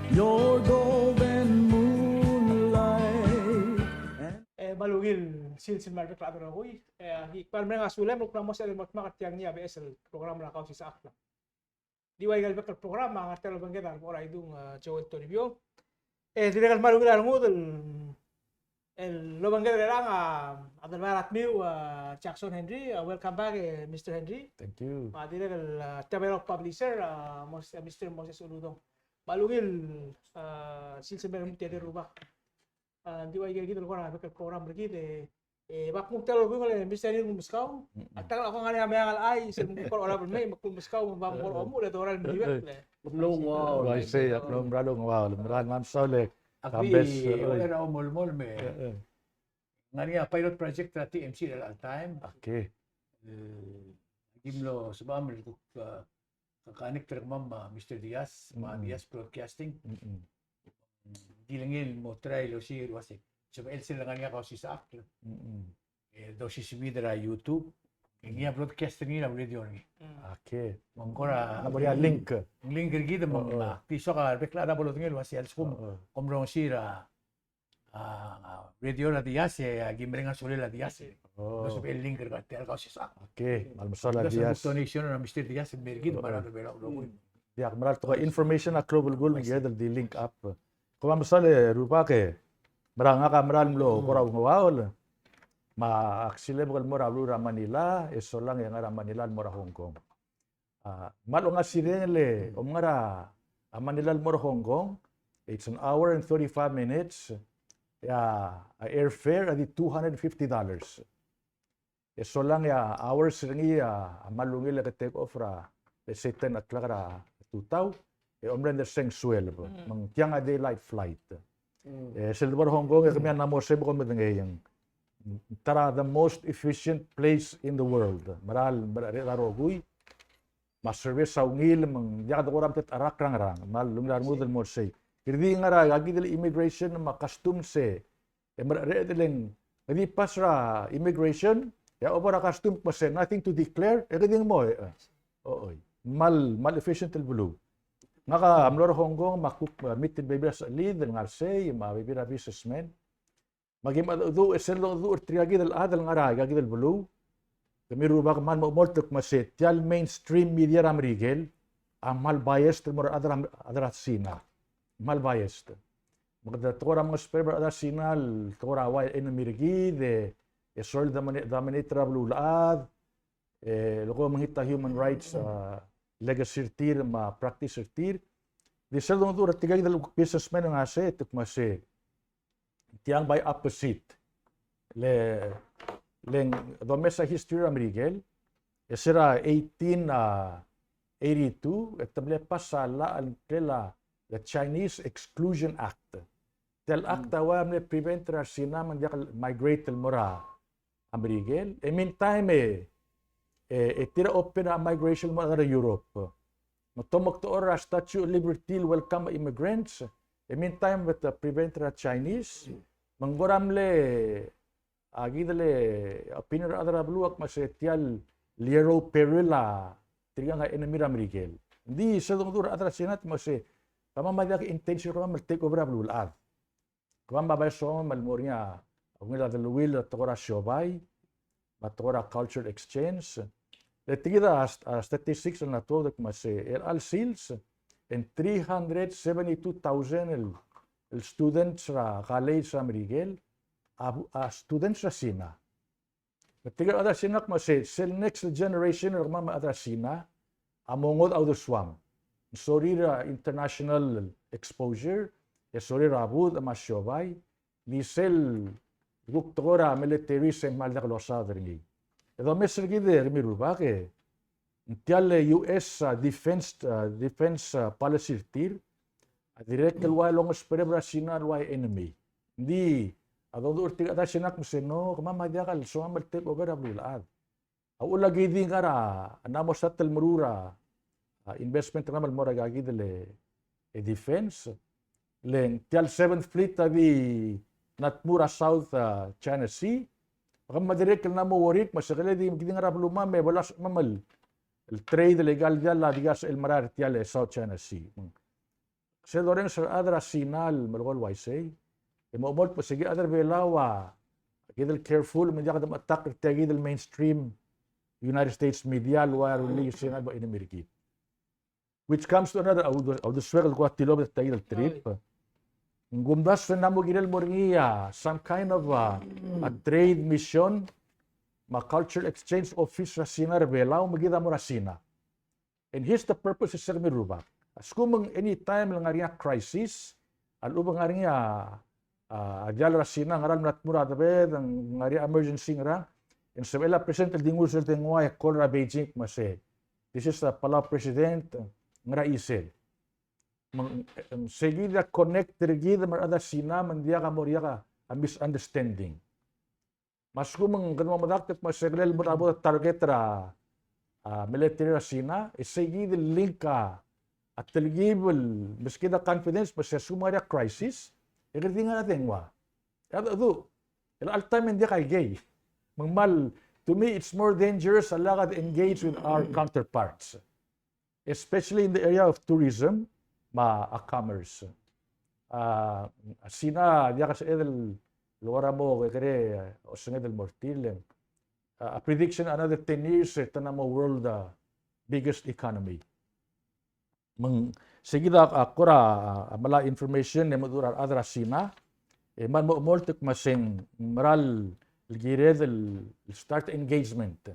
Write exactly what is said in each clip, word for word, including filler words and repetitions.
Your golden moonlight. E, me a ungil sils el mei er a rebek el chad el rokui. E, aki kmal mereng a sulem el kuk mo sebeched el mo dmak er tiang a beches el program er a Kausisechakl. Di ua ikel bek el program a ngar tia el obengked a rebo er a Idung, a, Joel Toribio. E dirrek el kmal ungil a rengud el, el obengked er chelechang a, a Delbai er a Tmiu, a, Jackson Henry, a, welcome back, e, Mister Henry. Thank you. Me a dirrek el, a, Tia Belau publisher, a, Mos-, a, Mister Moses Uludong. Kmal ungil, a, sils el mei er tia el rubak. A, ng di ua ikakid el kora bek el program er kid, e, e, bak muktel el kung el Mister Irung Meskau. Mm-mm. A ta el kora ngar er ngii a meang el chais, sel mukor olab el mei, me kung Meskau, me bak mukor omuchel, e dorael el mei bek, le. Mlo ua, uaisei, a mlo mera el ua, mera el mla mesaul e. Ak di, kambes, e, oi. Era omolemolem e. E, e. Ngar er ngii a pilot project er a T M C er a elecha el taem. Okay. E, aki mlo sebecham el kuk, a, connect er kemam me a Mister Diaz, me a, mm, Diaz Broadcasting. Mm-mm. Di le ngii el mo try el osiik el uase, sebechel sel ngar er ngii a Kausisechakl. Mm-mm. E dosisebid er a YouTube. E ngii a broadcast er ngii er a radio er ngii. Mm. Okay. Me ng kora, ng kora link. Link er kid me ng, oh, oh, a, di soak a rebek el chad a bo lodengei el uase a lsekum, oh, oh, kom rongesii er a, a, radio er a Diaz, e aki mereng a sulel a Diaz. Oh. Ng sebechel el link er tia el Kausisechakl. Okay, me a le mesaul a Diaz. Donation er a Mister Diaz el mei er kid, oh, me a rechad er a Belau el rokui. Diak, mera el tekoi a information a klou el belkul me kid el di link up. Kom kmal mesaul e rubak e, mera ngak a mera el mlo kora ungeaol. Me ak silebek el mo er a beluu er a Manila, e solang e ngar er a Manila el mo er a Hong Kong. A, me a longasireng el, e, om ngar er a Manila el mo er a Hong Kong, it's an hour and thirty-five minutes, e a, a airfare a di two hundred fifty dollars. E solang e a hours er ngii a, a kmal ungil e ke take off er a, let's say, ten o'clock er a tutau, e omle ng diak seng sueleb. Mm. Me ng tiang a daylight flight. Mm. E sel debo er a Hong Kong e kemiu a mla mo sebechem e medengei, ng ta er a the most efficient place in the world. Mera el, mera el rokui. Me a service a ungil, me ng diak dekora metecherak er a ngerang. Me a lungil a rengud el mo er sei. Kired el ngar er a, aikakid el immigration me a customs e, e mereched el ng, e di pass er a immigration, e a obo er a customs me se nothing to declare, e ke di mo, e, e. Oi. Kmal, kmal efficient el beluu. Ngak a mlo er a Hong Kong me a kuk, e, meet el bebil er a sechelid el ngar er sei, me a bebil er a businessman. Me aki mengedecheduch, e sel mengedecheduch er tirkakid el chad el ngar er aikakid el beluu. Kemiu el rubak a kmal mo omolt el kmo se tia el mainstream media er a Merikel a kmal biased el mo er a rechad er a, rechad er a Sina. Kmal biased. Me kede tekoi er a mengesperior er a rechad er a Sina el tekoi er a ua enemy er kid, e sorir el dominate, dominate er a beluulechad, e, el ko mengit a human rights, a, legacy er tir me a practice er tir. Di sel dongedecheduch er tirkakid el businessman el ngar er sei, te kmo se tiang by opposite. Le, le ng domes a history er a Merikel, e se er a eighteen, a, eighty-two, e te mle pass a law el ngklel a, the Chinese Exclusion Act. Tia el act a ua mle prevent er a Sina me ng diak el migrate el mo er a a Merikel. E meantime, e, e, e tir a open a migration el mo er a Europe. Me te mo kdechor er a Statue of Liberty el welcome a immigrants. E meantime, me te prevent er a Chinese. Me ng kora mle, a kid el opinion er a rechad er a beluu a kmo se tia el yellow peril a tirkang a enemy er a Merikel. Ng di sel dongedecheduch er a rechad er a Sina a kmo se, kemam a diak intention er kemam el take over a beluulechad. Kemam a bai soam el mo er ngii a ungil a deleuill er a tekoi er a siobai, me a tekoi er a culture exchange. Le tia kid a, a statistics el mla tuobed el kmo se, er chelecha el sils, e ng three hundred seventy-two thousand el, el students er a college er a Merikel, a, a students er a Sina. Me tirke el chad er a Sina a kmo se, sel next generation er kemam el chad er a Sina a mo ngodech a uldesuam. Sorir a international exposure, e sorir a budech me a siobai, di sel kuk tekoi er a military se ng kmal diak losaod er ngii. E domes er kid e remiu el rubak e, ng tia el U S, a, defense, a, defense, a, policy er tir, a dirrek el ua longespereb er a Sina el ua enemy. Ng di, a dongedecheduch er tirke el chad er a Sina a kmo se no, kemam a diak el soam el take over a beluulechad. A uchul a ki di ngar er a, a mla mo start el meruul a, a investment er kemam el mo er a kid el, e, defense. Le ng tia el Seventh Fleet a di mla tmuu er a South, a, China Sea. Me kemam a dirrek el mla mo worry el kmo se kele di, ki di ngar er a belumam e bo lsebechemam el, el trade el ikal diall a di ngar er sel merael er tia el South China Sea. Se dorrenges er a rechad er a Sina el melekoi el uaisei. E mo, mo, pues, se kid el chad er a Belau a kid el careful me ng diak de mechetakl er tia kid el mainstream United States media el ua rullii a Sina el bo enemy er kid. Which comes to another, a uldu-, a uldesuek el kuk tilobed er tia kid el trip. Ng kumdasu e ng mo kirel el mo er ngii a some kind of a, a trade mission me a cultural exchange office er a Sina er a Belau me kid a mo er a Sina. And here's the purpose, e se kemiu el rubak. A lsekum ng any time el ngar er ngii a crisis, a lechub e ng ngar er ngii a, a, a diall er a Sina, ngera el mla tmuu er a debed, ng ngar er ngii a emergency, ngera, e ng sebechel a president el di nguu sel dengua e call er a Beijing me se, "This is the Palau president, ngera chisel." Me ng, ng se kid a connect er kid me a rechad er a Sina me ng diak a mo er ngii a, a misunderstanding. Me a lsekum ng kede mo medakt el kmo se kid el mo er a bo de target er a, a, military er a Sina, e se kid el link a, a telkib el meskid a confidence, me se a lsekum ng ngar er ngii a crisis, e kede di ngar er a dengua. E a, a, el all time e ng diak a ikei. Me ng kmal, to me, it's more dangerous a lak de engage with our counterparts, especially in the area of tourism me a commerce. A, a Sina, diak a sebeched el kora mo kekerei, e, osenged el mo er tir, le ng, a, a prediction another ten years, e te mla mo world, a, biggest economy. Me ng se kid a, a, kora, a, a melai a information e mo dmu er a rechad er a Sina, e kmal mo, mo omolt el kmo se ng mera el kired el start engagement.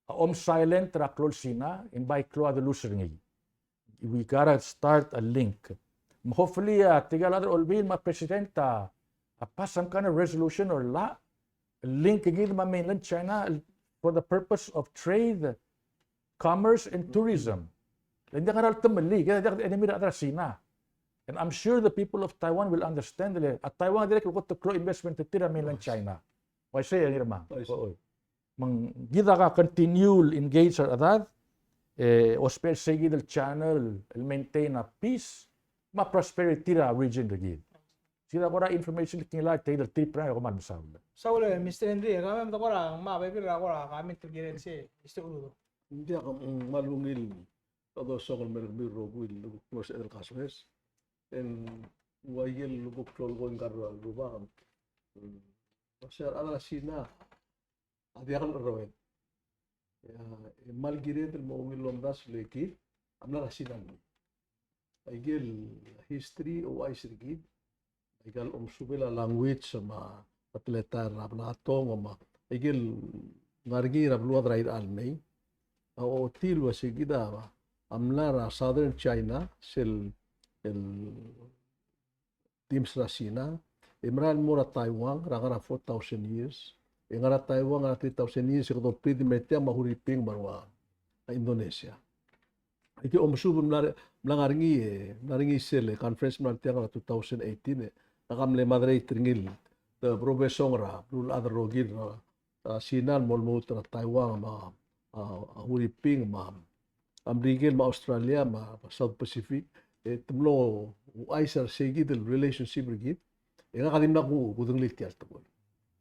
A om silent er a klou el Sina, e ng bai klou a deluse er ngii. We gotta start a link. Me hopefully, a, tirke el chad er a Olbiil me a president a, a pass some kind of resolution or law, link er kid me a mainland China for the purpose of trade, commerce, and tourism. Le ng diak a ngera el temellii, kid a diak a enemy er a Sina. And I'm sure the people of Taiwan will understand, le, a Taiwan a dirrek el kot el klou a investment er tir er a mainland China. Uaisei, e Ngirmang? Uaisei. Oi. Me ng kid a continue el engage er a rechad, e, ousbech er se kid el channel el maintain a peace me a prosperity er a region er kid. Se kid a kora information el kingilai er tia kid el trip er ngii, e kom kmal mesaul. Mesaul, e, Mister Henry, e kemam a kora, me a bebil er a kora comment el kirel sei, Mister Ududo. Ng diak, mm, kmal ungil el dosok el mer kemiu el rokui el kuk mlo sebeched el kasoes. E ng ua ikel kuk klou el kongei er a rubak. Mm. Uase a rechad er a Sina a diak el cherroed. E, e kmal kired el mo ungil el omdasu el kid a mla er a Sina el mei. Aikel history, ouchais er kid, aika el omesubel a language me a teletael er a blatong me aikel ngar er ngii er a beluad er a irechar el mei. A ochotii el uase kid a mla er a southern China, sel, el dimes er a Sina, e merael el mo er a Taiwan er a ngar er a four thousand years, e ngar er a Taiwan er a three thousand years, e kede obedient er tia me a Huriping me a rua, a Indonesia. Aike omesubel a mla, mla ngar er ngii, e mla er ngii sel conference mla er tiang er a two thousand eighteen, e ngak a mle moderate er ngii el, the professor er a beluulechad el rokir er a a Sina el mo lmuut er a Taiwan me a, a, a Huriping me a, a Merikel me a Australia me a South Pacific, e te mlo ouchais er sei kid el relationship er kid, e ngak a dimlak ku, kudengelii tia el tekoi.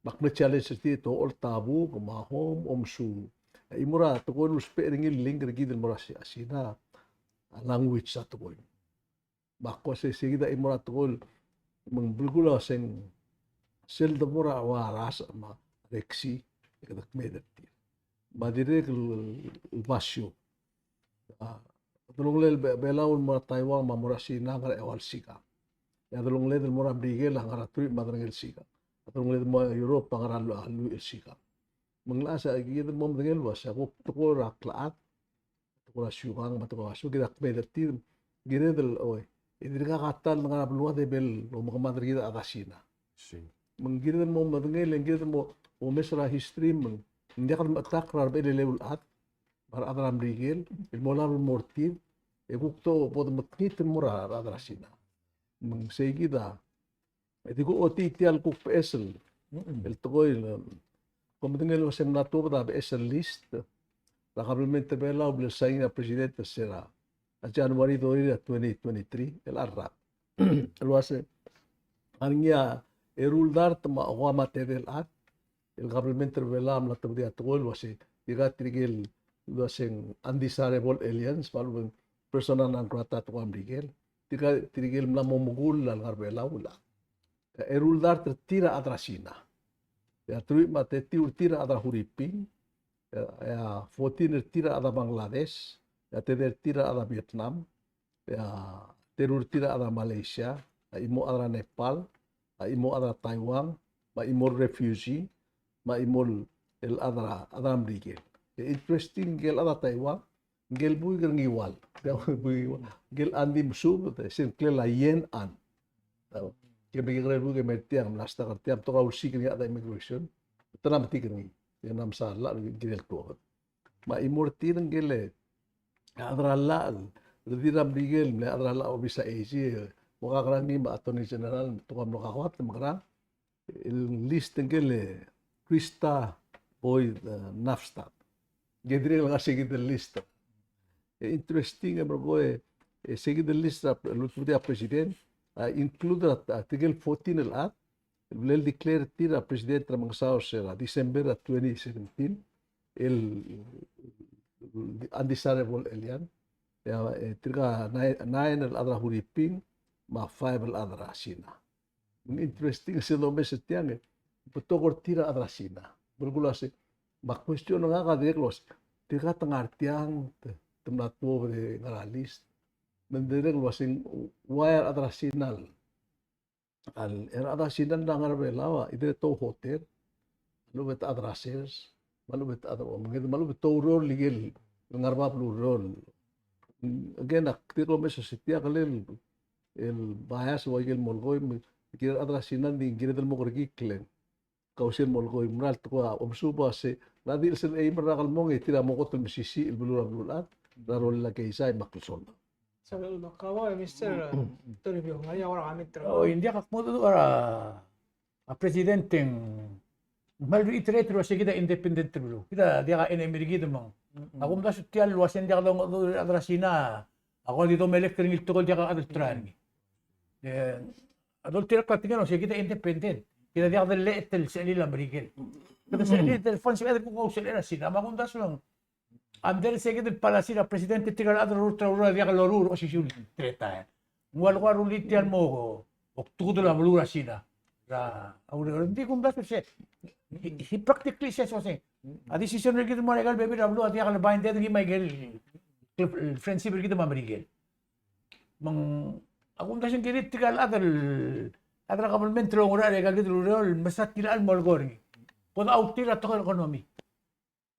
Me ak mle challenge er tir e te ocholt a buk me a home, omesuub. E chimo er a tekoi el ousbech er ngii el link er kid el mo er a Si-, Sina, a language a tekoi. Me ak ko se, se kid a chimo er a tekoi el, me ng belkul a se ng sel debo er a ua rasech me a reksi, e kede kmeed er tir. Me a dirrek el, el basio. A delongelel Be-, Belau el mo er a Taiwan me a mo er a Sina a ngar er a eua el sikang. E a delongeled el mo er a Merikel a ngar er a truich me a tang el sikang. A delongeled el mo er a Europe a ngar er a lu-, a lluich el sikang. Me ng locha se kid el mo medengei el uase a kuk tekoi er a klechad, tekoi er a siukang me a tekoi er a basio, kid a kmeed er tir, kired el, oi, e dirkak a ta el ngar er a beluad e bo el omekemad er kid a chad er a Sina. Me ng kired el mo medengei, e ng kired el mo omes er a history, me ng diak de mechetakl er a rebechelel a chad, me a rechad er a Merikel, el mo olab el mo er tir, e kuk te bo de mekngit el mo er a rechad er a Sina. Me ng sei kid a E di ko ochotii tia el kuk beches el, el tekoi el, kom medengei el uase ng mla tuobed a beches el list er a kabelment er a Belau el bla lesign a president er se er a January thirty er a twenty twenty-three, el rak. El uase, a ngar er ngii a eru el dart me a okeim a tedei el chad, el kabelment er a Belau a mla tobedii a tekoi el uase, tirka tirke el uase ng undesirable aliens, me a lechub e ng persona non grata er a tekoi er a Merikel. tirka, tirke el mla mo mekull a lengar er a Belau el chad. E eru el dart er tir a chad er a Sina. E a teruich me a tetiu er tir a chad er a Huriping. E a, e a fourteen er tir a chad er a Bangladesh. E a tede er tir a chad er a Vietnam. E a teru er tir a chad er a Malaysia. A chimo chad er a Nepal. A chimo chad er a Taiwan. Me a chimo el refugee. Me a chimo el chad er a, chad er a Merikel. E interesting, ngike el chad er a Taiwan, ngike el buik er a Ngiwal. Ngike el Andy Mesubed, e sel ngklel a Yen An. Ke mekekerei el buik e mei er tiang, mla stuck er tiang, betok a ulsiik er ngii a chad er a immigration. Te mla metik er ngii. E ng msa llach el kirel tuobed. Me a chimo er tir ngike el chad er a llach, el redil er a Merikel, mle chad er a llach a obis a AG, mo kakerang er ngii me a Attorney General, me te kuk mlo kakoad, mekerang el list ngike el Krista Boyd, e, Nafstad. Ngike dirrek el ngar er se kid el list. E interesting e merekong e, e se kid el list er a, el ultebedii a president, a include er a, a, tirke el fourteen el chad el mle declare er tir a president er a Remengesau er a December er a twenty seventeen, el, el undesirable alien. E a, e tirka nine, nine el chad er a Huriping, me a five el chad er a Sina. Ng interesting se domes er tiang e, betok er tir a chad er a Sina. Belkul a se, me a question er ngak a dirrek el uase, tirka te ngar tiang, te, te mla tuobed e ngar er a list. Me ng dirrek el uase, why a rechad er a Sina el, el, a rechad er a Sina el ngar er a Belau a, either te ouhotel, me a lechub e te chad er a sers, me a lechub e te chad er a omenged, me a lechub e te oureor el ikel, ngar er a bab el ureor. Again, ak dirrek el omes er se tia el, el bias el ua ikel molekoi, me kired el chad er a Sina, ng di kired el mo kerekikl e ng kausisel molekoi, mera el tekoi a omesub a se, ng di el sel eim el rak el mong e tir a mo kot el mesisiich el beluu er a beluulechad er a rolel a keizai me a klsoldau. Sel kau, Mister Toribio, ng ngar er ngii a ua comment er kau? O, ng diak, ak mo dmu er a, a president e ng kmal reiterate el ua se kid a independent el beluu. Kid a diak a enemy er kid me ng. Ak omdasu tia el ua se ng diak dongedecheduch er a rechad er a Sina a ko di domelekoi er ngii el tekoi el diak a chad el try er ngii. E, a doltirakl a tekingel el ua se kid a independent. Kid a diak dellechetel el sechelil a Merikel. Kede sechelil el defense, e kede kuk ousechelel a Sina. Me ak omdasu el ng, a mdel se kid el policy er a president, tirka el chad el loruul er a ureor a diak loruul er a osisiu el teletael. Ng ua le ko rullii tia el mo okdudel a beluu er a Sina er a ureor. Ng di kumdasu el se, he, he practically says, ua se, a decision er kid el mo er aika el bebil er a beluu a diak el binded er ngii me aike el, el friendship er kid me a Merikel. Me ng, ak omdasu el ng kirir tirka el chad el, chad er a government el oungerachel er aika el kid el ureor el mesa tirka el molekoi er ngii. Bo doutil a tekoi er a economy.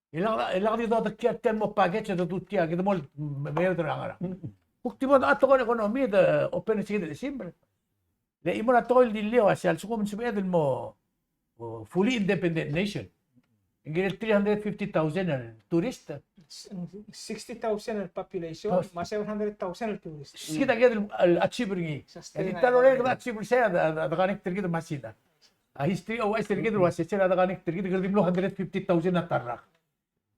E lak, e lak di dodekiak tia el mo package e dodu tia, kede mo me-, meoud er a ngerang. Kuk di bo docha tekoi er a economy e de open er se kid el chesimer. Le chimo er a tekoi el diliou a se a lsekum ng sebeched el mo, o, fully independent nation, ng kirel three hundred fifty thousand el tourist. Sixty thousand el population, me a seven hundred thousand el tourist. Kid a kired el, el achieve er ngii. E di ta el ureor e kede achieve er sei a de, de, de connect er kid me a Sina. A history a ouchais er kid el ua se sel a de connect er kid, kede di mlo hundred fifty thousand a ta el rak.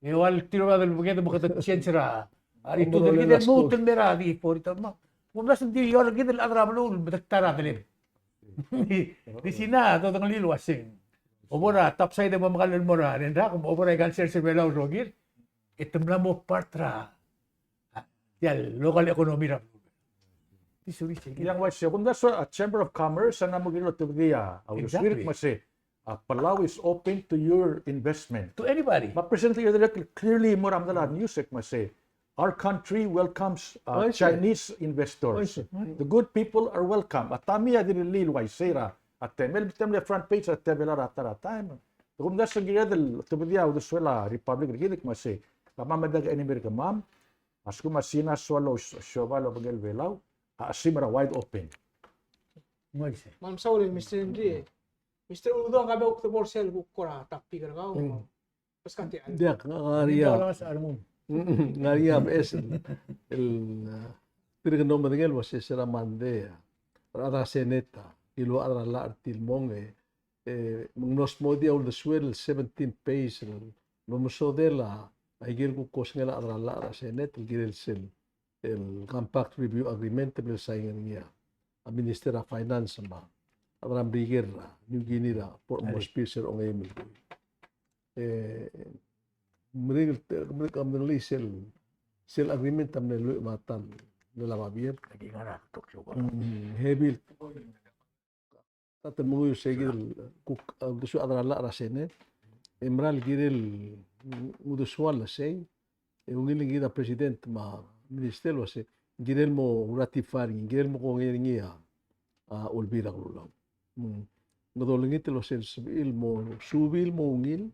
E ua el tir a rechad el beked me kede change er a, a retreat er kid el lmuut el mei er a di forty thousand me. Ng omdasu ng di eou er kid el chad er a beluu el medakt er a delem. Di Sina a dodengelii el ua se ng, obo er a topside e bo mekall el mo er a rengrak, obo er aika el sers er a Belau el rokir, e te mla mo part er a, a, tia el local economy er a beluu. Di sulir se kid. Ng uaisei, kumdasu a Chamber of Commerce a mla mo kirel otobedii a uldesuir el kmo se, a, Palau is open to your investment. To anybody. Me a president er a clearly mo er a medal a news el kmo se, our country welcomes, uh, Chinese investors. The good people are welcome. A Tommy a direllii el uaisei er a, a temel, temel front page er a Tevela er a ta er a taem. Te kumdasu e ng kired el otobedii a uldesuel a Republic er kid el kmo se, kemam a medengei a enemy er kemam, a lsekum a Sina a soal el siobai el obengkel Belau, a chesimer a wide open. Ng uaisei. Me ng mesaul el Mister Henry. Mister Uludong, ka bo kuk tebor sel kuk kora topic er kau. Diak, ng ngar er ngii a, ng ngar er ngii a beches el, el, a, tirke el mo medengei el ua se er a Monday a rechad er a Senate a kilu a chad er a llach er tir el mong e, e, me ng mlo smodii a uldesuel el seventeen page el mo mesodel a ikel kuk kosengel a chad er a llach er a Senate el kirel sel el Compact Review Agreement el mle sign er ngii a Minister er a Finance me a chad er a Merikel er a New Guinea er a Port Moresby er sel ongeim el buil. E, meringel, meringel, meringel sel, sel agreement a mle lluich me a ta el Lala Babier. Aki ngar er a Tokyo. Mm, hebil. Ta te menguiu er sei kid el kuk, a, uldesuel a chad er a llach er a Senate. E mera el kirel uldesuel sei. E ungil ngii a president me a minister el uase ng kirel mo ratify er ngii, ng kirel mo kongei er ngii a, a, Olbiil er a Kelulau. Mm. Ng dolengit el uase el sebechir el mo, subii el mo ungil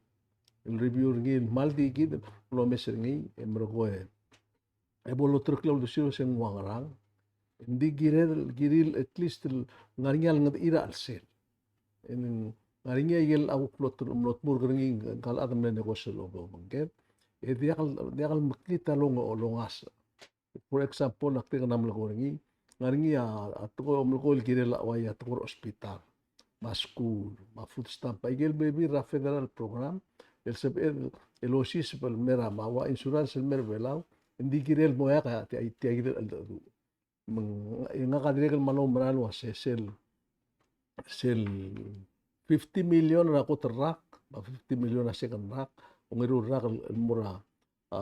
el review er ngii el kmal di kid el omes er ngii, e merekong e bo loterekokl a uldesuir el uase ng ua ngerang. Ng di kired, kirir at least el ngar er ngii a lengodech er a chelsel. E ng ngar er ngii a ikel a kuk mlo, mlo dmurk er ngii ngka el chad el mle negotiate el obengked. E diak el, diak el mekngit a long, longasech. For example, ak dirk mle ko er ngii, ngar er ngii a, a tekoi el mle ko el kirel a uai a tekoi er a hospital, me a skuul, me a food stamp, a ikel bebil er a federal program, el sebeched el osiseb el mer a, me a ua insurance el mer a Belau, ng di kirel mo eak a tia, tia kid el cheldecheduch. Me ng, e ngak a dirrek el kmal oumera el uase sel, sel fifty million er a kot el rak, me a fifty million er a second rak, ongeru el rak el, el mo er a, a,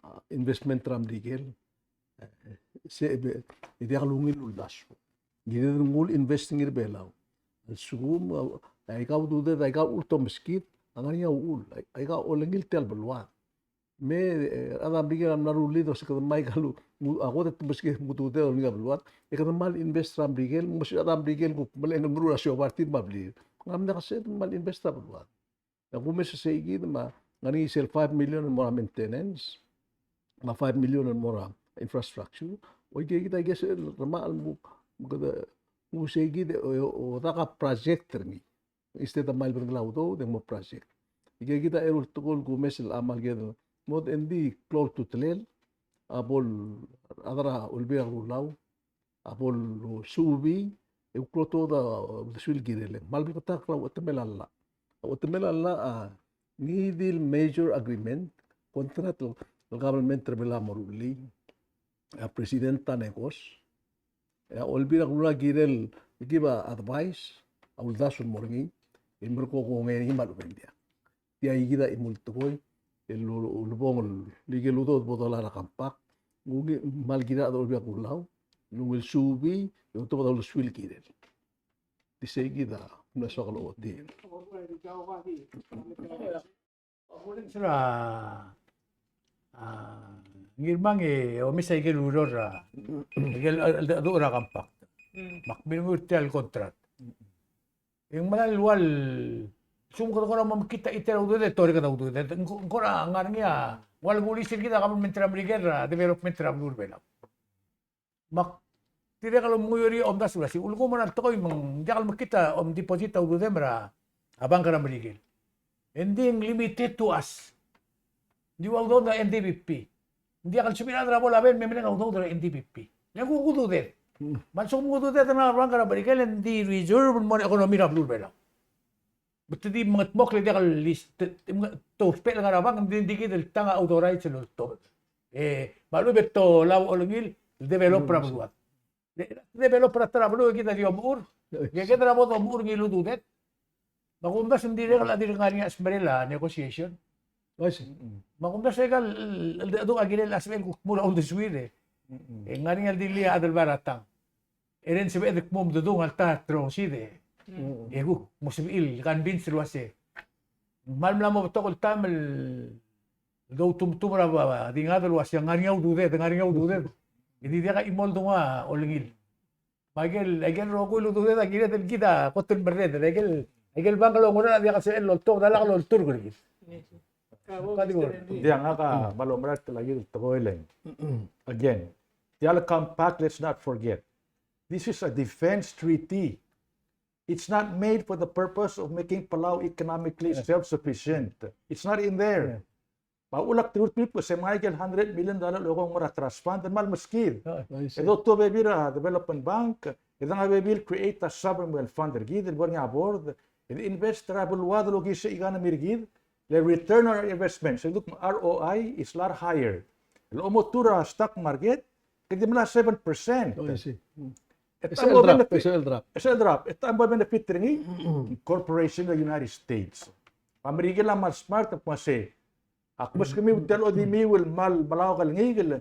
a, investment er a Merikel. E, se, e, e diak el ungil el uldasu. Ng kired el nguu el invest er ngii er a Belau. A lsekum, a, aika ududed, aika uchul el tomeskid, a ngar er ngii a uchul, a, aika olengit tia el beluad. Me, e, a rechad er a Merikel a mla rullii el uase kede mei aika el, a kot el tomeskid me a ududed el olengit a beluad, e kede kmal invest er a Merikel, me se a rechad er a Merikel kuk meleng el meruul a siobai er tir me a blil. Ng mla diak a sebeched el kmal invest er a beluad. E kumes er sei kid me a ngar er ngii sel five million el mo er a maintenance, me a five million el mo er a infrastructure. Oike kid a ikei sel remachel el mo, mo kede, mo sei kid e, o, o, o dak a project er ngii. Instead a kmal bedengel a udoud e ng mo project. Ikei kid a eru el tekoi el kumes el kmal kede, mo, ng di klou a ultutelel a bo el chad er a Olbiil er a Kelulau a bo el suubii, e kuk lotuobed a uldesuir el kirel e ng kmal bleketakl a uchetemel a llach. A uchetemel a llach a ngii di el major agreement, contract el, el government er a Belau a mo rullii, a president a negos, e a Olbiil er a Kelulau a kirel el give a advice, a uldasu el mo er ngii, e merekong e kongei er ngii me a lechub e ng diak. Tia kid a chimo el tekoi el ulebongel el ikel udoud bo dolai er a compact. Ng ungil, kmal kirel a Olbiil er a Kelulau el ungil suubii e otobed a uldesuir el kirel. Di sei kid a mla soak el ochotii. Sera, a, Ngirmang e omes a ikel ureor er a, ikel, el, el, el, er a compact. Me ak milenguiu er tia el contract. E ng mera el ua lsekum kede kora mo mekngit a chiter a ududed e torreked a ududed. Ng ko-, ng kora ngar er ngii a ua le bulis er kid a government er a Merikel er a development er a beluu er a Belau. Me ak dirrek el omenguiu er ngii e omdasu el uasei, ulekum er a tekoi me ng diak el mekngit a omdeposit a ududem er a bank er a Merikel. E ng di ng limited to us. Ng di ua udoud er a N D B P. Ng diak el sebechir a rechad er a bo el obengkel me mereng a udoud er a N D B P. Le ng kuk ududed. Me a lsekum ng ududed er a bank er a Merikel e ng di reserve el mo er a economy er a beluu er a Belau. Me te di mengetmokl e diak el list, te, te, te ousbech el ngar er a bank, ng di, ng di kid el tang a authorize el oltobed. E, me a lechub e te olab a olengil el develop er a beluad. Develop er a ta er a beluu e kid a di omechur. E kid a bo domechur ngii el ududed. Me a kumdasu ng dirrek el a dirk ngar er ngii a chesmerel a negotiation. Me a kumdasu e aika el, el, el, a kirel a sebechel kuk mo er a uldesuir e. E ng ngar er ngii a dilii a chad el bai er a tang. E ng sebeched el kmo mdedung a lta er a rongesii e. E kuk mo sebechir el convince el uase ng kmal mla mo betok el taem el doutumtum er a ba, ba, di ngar er a uase ng ngar er ngii a ududed, ng ngar er ngii a ududed. E di diak a chimo el dengua olengil. Me a ikel, a ikel rokui el ududed a kired el kid a kot el merreder. A ikel, a ikel bank el oungerachel a diak el sebechel el oltobed a lak el olturk er kid. Diak, ngak a kmal oumera el tia el tekoi el. Again, tia el compact, let's not forget. This is a defense treaty. It's not made for the purpose of making Palau economically self-sufficient. It's not in there. Me a uchul ak di ultuil el kmo se ng ngar er ngii a hundred million dollar el ko mo er a trust fund, ng kmal meskid. E do tuo bebil er a development bank, e dang a bebil create a sovereign wealth fund er kid, el bo er ngii a board, e de invest er a beluad el okiis a economy er kid, le return on investment, se duk R O I is a lot higher. El omotuu er a stock market, kede mla seven percent. E sel drop, e sel drop. E sel drop. E ta bo benefit er ngii, corporation er a United States. Me a Merikel a kmal smart, me a se, ak meskemiu tia el odimiu el kmal melai a ngikel,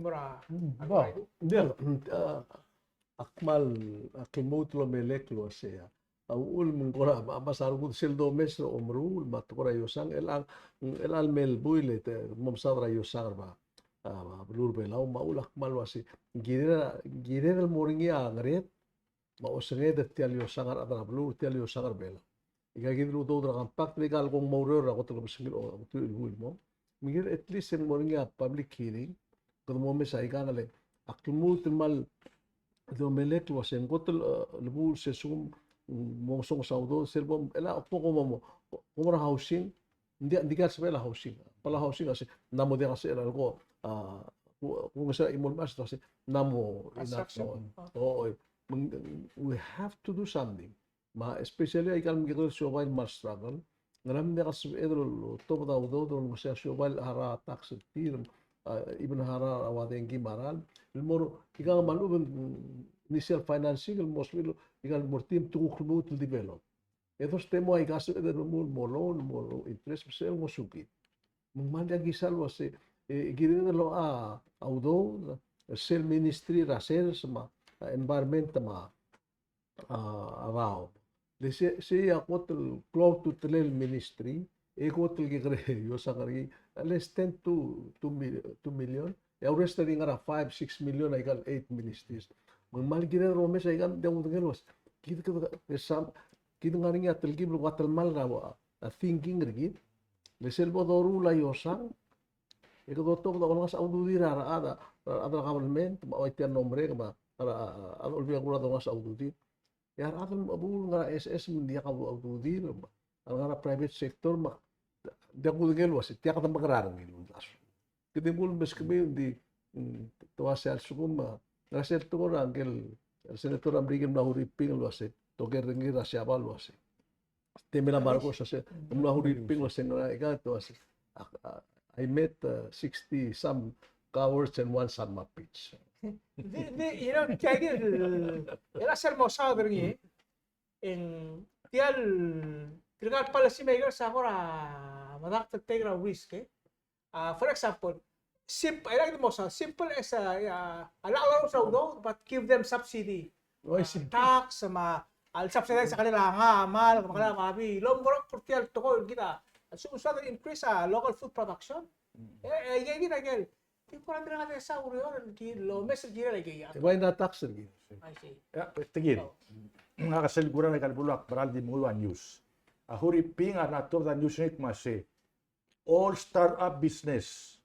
mo er a, mm, a ba, Ngaraidung. Ng diak, mm, a, ak kmal, ak lmuut el omelekl el uasei a uchul me ng kora, a, a, mesa a rengud sel domes er a omeruul, me a tekoi er a iosang, el, el, el mle buil e te mo mesaod er a iosang er a, a, beluu er a Belau, me a uchul ak kmal uasei, ng kired, ng kired el mo er ngii a ngered, me a osenged er tia el iosang er a rechad er a beluu, tia el iosang er a Belau. Ika kid el udoud er a compact, ika el kmo ng mo oureor er a kot el kebesengil a ultuil el buil mo. Me ng kired at least e ng mo er ngii a public hearing, kede mo mesa ika el, ak lmuut el kmal di omelekl el uasei ng kot el, e, lebu el se lsekum, mm, mo ngesonges a udoud, sel bo, el a, ko, ko mo, mo, ko mo er a housing, ng diak, ng diak el sebechel a housing. Palau housing a se, ng mo diak el sebechel a leko, a, ko, ko ngeseu a chimo el mechas, a se, ng mo, construction. Ina, o, o, o, we have to do something. Me a especially aika el mekekerei el siobai el kmal struggle. Ngera me ng diak el sebeched el otobed a udoud el olengeseu a siobai el harau a tax er tir, a, even harau a ua dengki me a ralm. El mo er, ika me a lechub e ng initial financing, el mo sebechel, ika el mo er tir me te kuk lmuut el develop. E dost e mo aika el sebeched el mo, mo loan, mo loan interest, me sel ngosukid. Me ng kmal diak kisa el uasei, e, kired el locha a udoud er sel ministry er a sers me a, a, environment me a, a, a daob. Le se, sei a kot el klou a ultutelel el ministry, e kot el kekerei el iosang er ngii, less than two, two mil-, two million. E a rest a di ngar er a five, six million aika el eight ministries. Me ng kmal kired el omes aika el diak kudengei el uasei, kid, kid, kid, kid ngar er ngii a telkib el kuk a telemall er a, a thinking er kid. Le sel bo doruul a iosang, e kede otobed a olengasech a ududir a rechad, a rechad er a government, me a ua tia el mlo merek, me a, a, a, a Olbiil er a Kelulau a olengasech a ududir. E a rechad el mechebuul el ngar er a S S me ng diak a ududir, me a ngar er a private sector, me ng diak kudengei el uasei, tia kede mekerang er ngii el uldasu. Kede nguu el meskemiu, ng di, mm, te uasei a lsekum, me a, ngar er sel tekoi er a ngike el, el senator er a Merikel el mla Huriping el uasei, te oker er ngii er a Siabal el uasei, Te mera Marcos a se, ng mla huriping el se ngera, ika te ua se, I, I, I met uh, sixty some cowards and one son of a bitch. Di, di, you know, tia kid, e a sel mo saod er ngii, e ng tia el, tirka el policy makers a kora medakt el take a risk, e. Uh, for example, simple, I like the most, uh, simple as a, uh, a lot of those, but give them subsidy. Oh, I see. Uh, tax, me a, a subsidize a kora ngera a mal, me a kora babii. Lo mo kora por tia el tekoi el kid a, a su, su increase a local food production. Mm. E, e, e, e, e, e, e, e, kora tirka a di sa ureor el ki, el omes el kirel a ikei. E bai a tax el kirel. I see. Ia, e, tia kid. Oh. Ngak a sel kora ngika el bula ak meral di menguiu a news. A huriping a ngar er a tobed er a news ngii me a se all startup business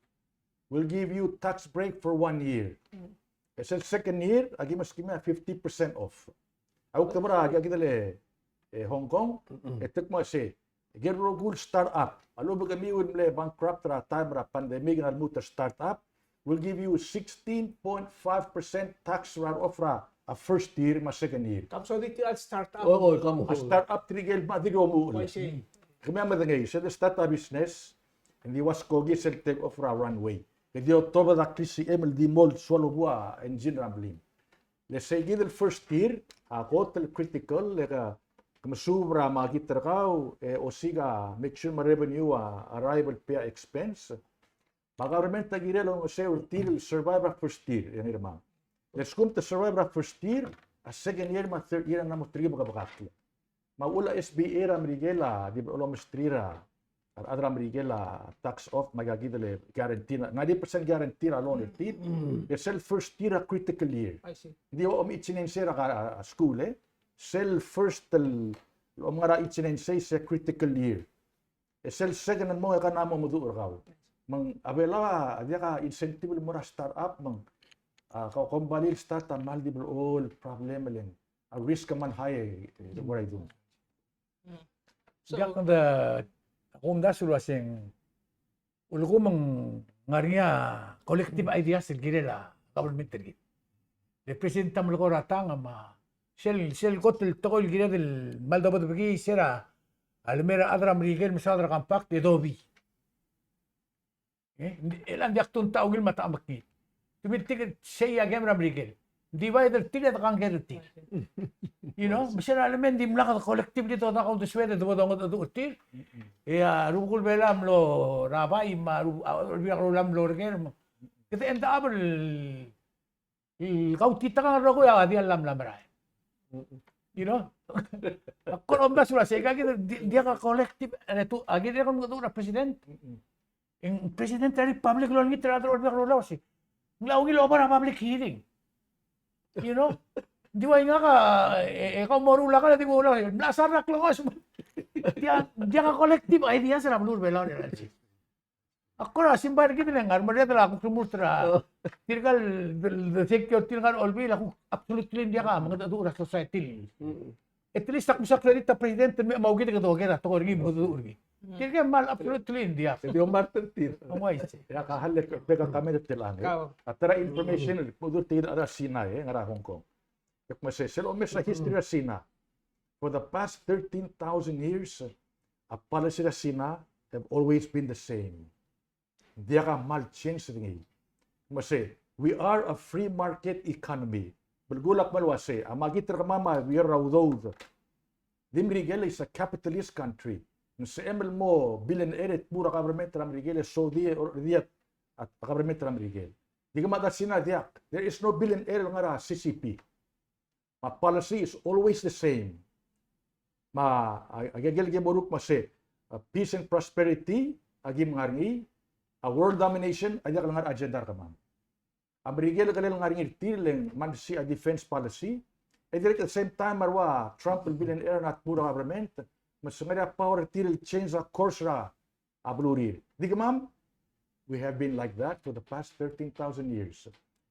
will give you tax break for one year. Mm. E sel second year, a ki meskemiu a fifty percent off. A kuk te mera, a ki, a ki di le, e, Hong Kong, mm-mm, e te kmo se, a ikel rokui el startup a lechub e kemiu el mle bankrupt er a taem er a pandemic e ng lmuut el startup, will give you sixteen point five percent tax write-off er a, a first year me a second year. Kam soak di tia el startup. Oh, oh, kam. A startup tirke el mla di omuchel. Oh, I see. Kemiu a medengei, sel startup business, ng di ua skoki sel take off er a runway. Ke di otobed a klisichim el di mo el soal obuu a engine er a blim. Le sei kid el first year a kot el critical, le ke, ke mesuub er a makit er kau, e osiik a make sure me a revenue a arrive el pay a expense. Me a government a kirel el olengeseu er tir el survive er a first year, e ng irmang. Le lsekum te survive er a first year, a second year me a third year a ng mo telkib a kebekakl. Me a uchul a S B A er a Merikel a di blechoel el omesterir a rechad er a Merikel a tax off me aika kid el guarantee, ninety percent guarantee er a loan er tir. Mm. E sel first year a critical year. I see. Ng di omechitechei er a, a, a skuul, e. Sel first el, el omngar a chitechei se critical year. E sel second el mong e ke mo meduch er kau. Me ng a Belau a diak a incentive el mo er a startup me ng, a, ko-, kombalii el start a kmal di blechoel problem e le ng a risk a kmal high, e, what I do. Mm. So, diak de, ak omdasu el uaseng, ulekum ng ngar er ngii a collective ideas el kirel a government er kid. Le president a melekoi er a tang me a sel, sel kot el tekoi el kired el kmal dobedebekii se er a, a leme er a chad er a Merikel el mesaod er a compact e dobii. E, ng di, e le ng diak tung ta ungil me a ta mekngit. Te miltik sei a game er a Merikel. Ng di bai er tir e de conquer er tir. You know, me se er a leme ng dimlak de collectively dodak a uldesued e de bo dongedecheduch er tir. E a rubekul Belau a mlo er a bai me a ru-, a Olbiil er a Kelulau a mlo er ker me. Kede end up el el kautitakang el rokui a diak el mla merael. You know? Ak kora omdasu el uasei, aika kid di, diak a collective, e le tu, aika kid a kora president. E ng president er a republic el olengit er a rechad er a Olbiil er a Kelulau el uasei, ng locha ungil oba er a public hearing. You know? Di ua ngak a, e, e kau mo ruul a kar, di mo ruul a kar, mla sar er a klengos. Diak, diak a collective ideas er a beluu er a Belau er a chelsel. Ak kora simbai er kid el ngar, me a redil a kuk remurt er a, tirka el, the, the security el ngar er a Olbiil a kuk absolutely ng diak a mengedecheduch er a society. Mm. At least ak mesa credit a president el me, me a kid a kede oker a tekoi er ngii, mengedecheduch er ngii. Tirke a kmal absolutely ng diak. Ng di omart er tir. Ng uaisei. E a ka hal e ke, ke comment er tiang. Kau. A ta er a information el kmo dul tir a Sina, e, ngar er a Hong Kong. Kmo se, sel omes a history er a Sina. For the past thirteen thousand years, a policy er a Sina have always been the same. Diak a kmal change er ngii. Me se, we are a free market economy. Belkul a kmal uasei, a makit er kemam a wear er a udoud. Di Merikel is a capitalist country. Ng sebechem el mo billionaire e tmuu er a government er a Merikel e sodii e orrechedii a government er a Merikel. Di kemam a Sina diak. There is no billionaire el ngar er a C C P. Me a policy is always the same. Me a, a, a ikel ke mo ruk me se, a, peace and prosperity a kim ngar er ngii, a world domination a diak el ngar er a agenda er kemam. A Merikel a kirel ngar er ngii er tir el ng manmesiich a defense policy, e dirrek at the same time a rua Trump el billionaire a tmuu er a government, me se ng ngar er ngii a power er tir el change a course er a a belurir. Di kemam, we have been like that for the past thirteen thousand years.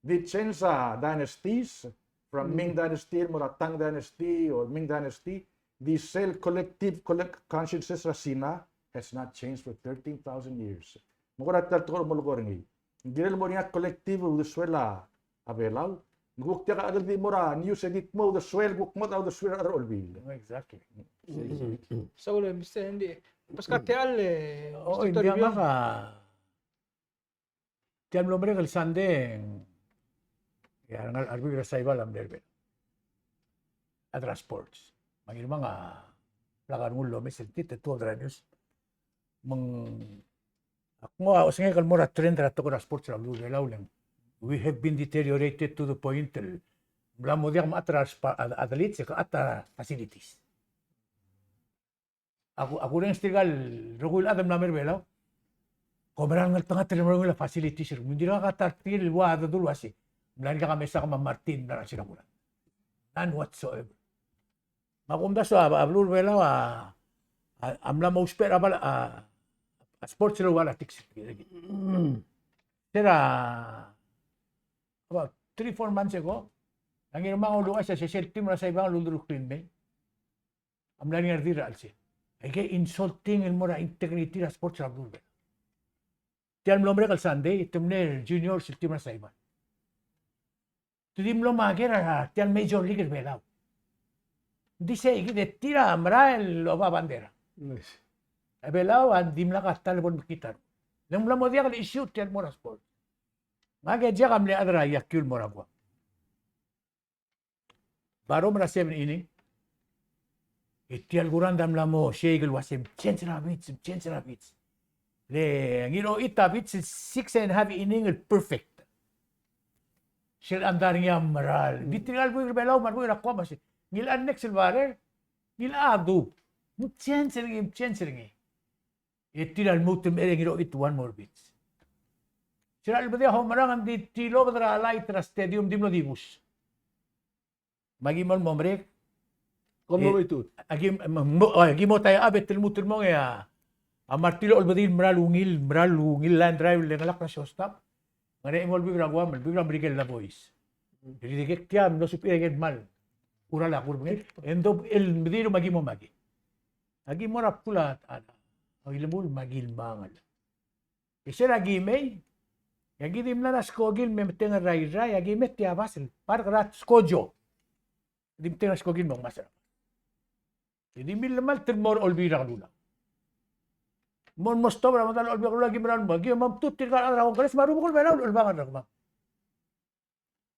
Di change a dynasties, from Ming Dynasty, mo er a Tang Dynasty, or Ming Dynasty, di sel collective, collect-, consciousness er a Sina has not changed for thirteen thousand years. Me kora ta el tekoi el mo er ngii. Ng kirel mo er ngii a collective uldesuel a Belau, Ng kuk diak a chad el di mo er a news e di kmo uldesuel, kuk mo uldesuel a rechad er a Olbiil. Exactly. So, le, Mister Andy, pues ka tia el, eh, o, Mister Toribiong. Ng diak a tia el mlo merek el Sunday, e a rengalek a rebebil er a Saipan a mle er a Belau. A chad er a sports. Me a Ngirmang a blak a rengul el omes er tir, te tuobed er a news. Me ng, ak mo osengek el mo er a trend er a tekoi er a sports er a beluu er a Belau, le ng we have been deteriorated to the point el mla mo diak mechat er a spa-, a-, athletes, e ke mechat er a facilities. Ak, ak orrenges tirka el rokui el chad el mla mer a Belau. Kom mera el ngeltengat el mo er ngii a facilities er kemiu. Ng dirkak a ta er tir el ua dedu el uase ng mla er ngii a Mesa me a Martin el mla er a Sirakulan. None whatsoever. Me a kumdasu a, a beluu er a Belau a, a, a mla mo ousbech er a bal-, a, a sports er a ua el athletics. Se er a about three, four months ago, a Ngirmang a uluuchais a sesei el team er a Saipan el uldurukl el mei. A mla er ngii a redil er a chelsel. Aike insulting el mo er a integrity er a sports er a beluu er a Belau. Tia el mlo merek el Sunday, te mle juniors el team er a Saipan. Te di mlo maker a tia el major league er a Belau. Ng di sei kid e tir a merael el oba bandera. Nice. A Belau a dimlak a ta el bo lemekngit a rengul. Le ng mla mo diak el issue tia el mo er a sports. Ngak e Jack a mle chad er a yakiu el mo er a Guam. Barom er a seven inning. E tia el kurand a mla mo shake el uase mchange er a pitch, mchange er a pitch. Le Ngiroit a pitch el six and a half inning el perfect. Sel andar ngii a meral. Di tirka el buik er a Belau me a rebuik er a Guam a se, ngilai a next el batter, ngilai a dub. Mchange er ngii, mchange er ngii. E tir a lmuut el mei er a Ngiroit one more pitch. Sel lobedii a home run, ng di tilobed er a light er a stadium, di mlo dibus. Me aki mo merek. Kom lo, e, beitut. Aki mo, mo, aki mo tie up e te lmuut el mong e a, a Martin a lobedii el meral ungil, meral ungil line drive el ngelakl er a shortstop. Ngar er ngii a chimo el buik er a Guam, el buik er a Merikel el boys. E dirrek tia mlo subechiu er a ikel kmal ural a kurb er ngii. E ng dob el mdir me aki mo maki. Aki mo er a bkul a, a, a ilemul me aki lmangel. E sel aki mei, e aki di mla er a skoki el me metengel er a Irrai, e aki mei tia bas el park er a Skojo. Di metengel er a skoki el mo ngmasech er a bas. E di millemalt el mo er a Olbiil er a Kelulau. Mo, mo stop er a medal a Olbiil er a Kelulau, aki mera el mo, aki mo mtut tirka el chad er a Congress me a rubekul Belau el olbangel er kemam.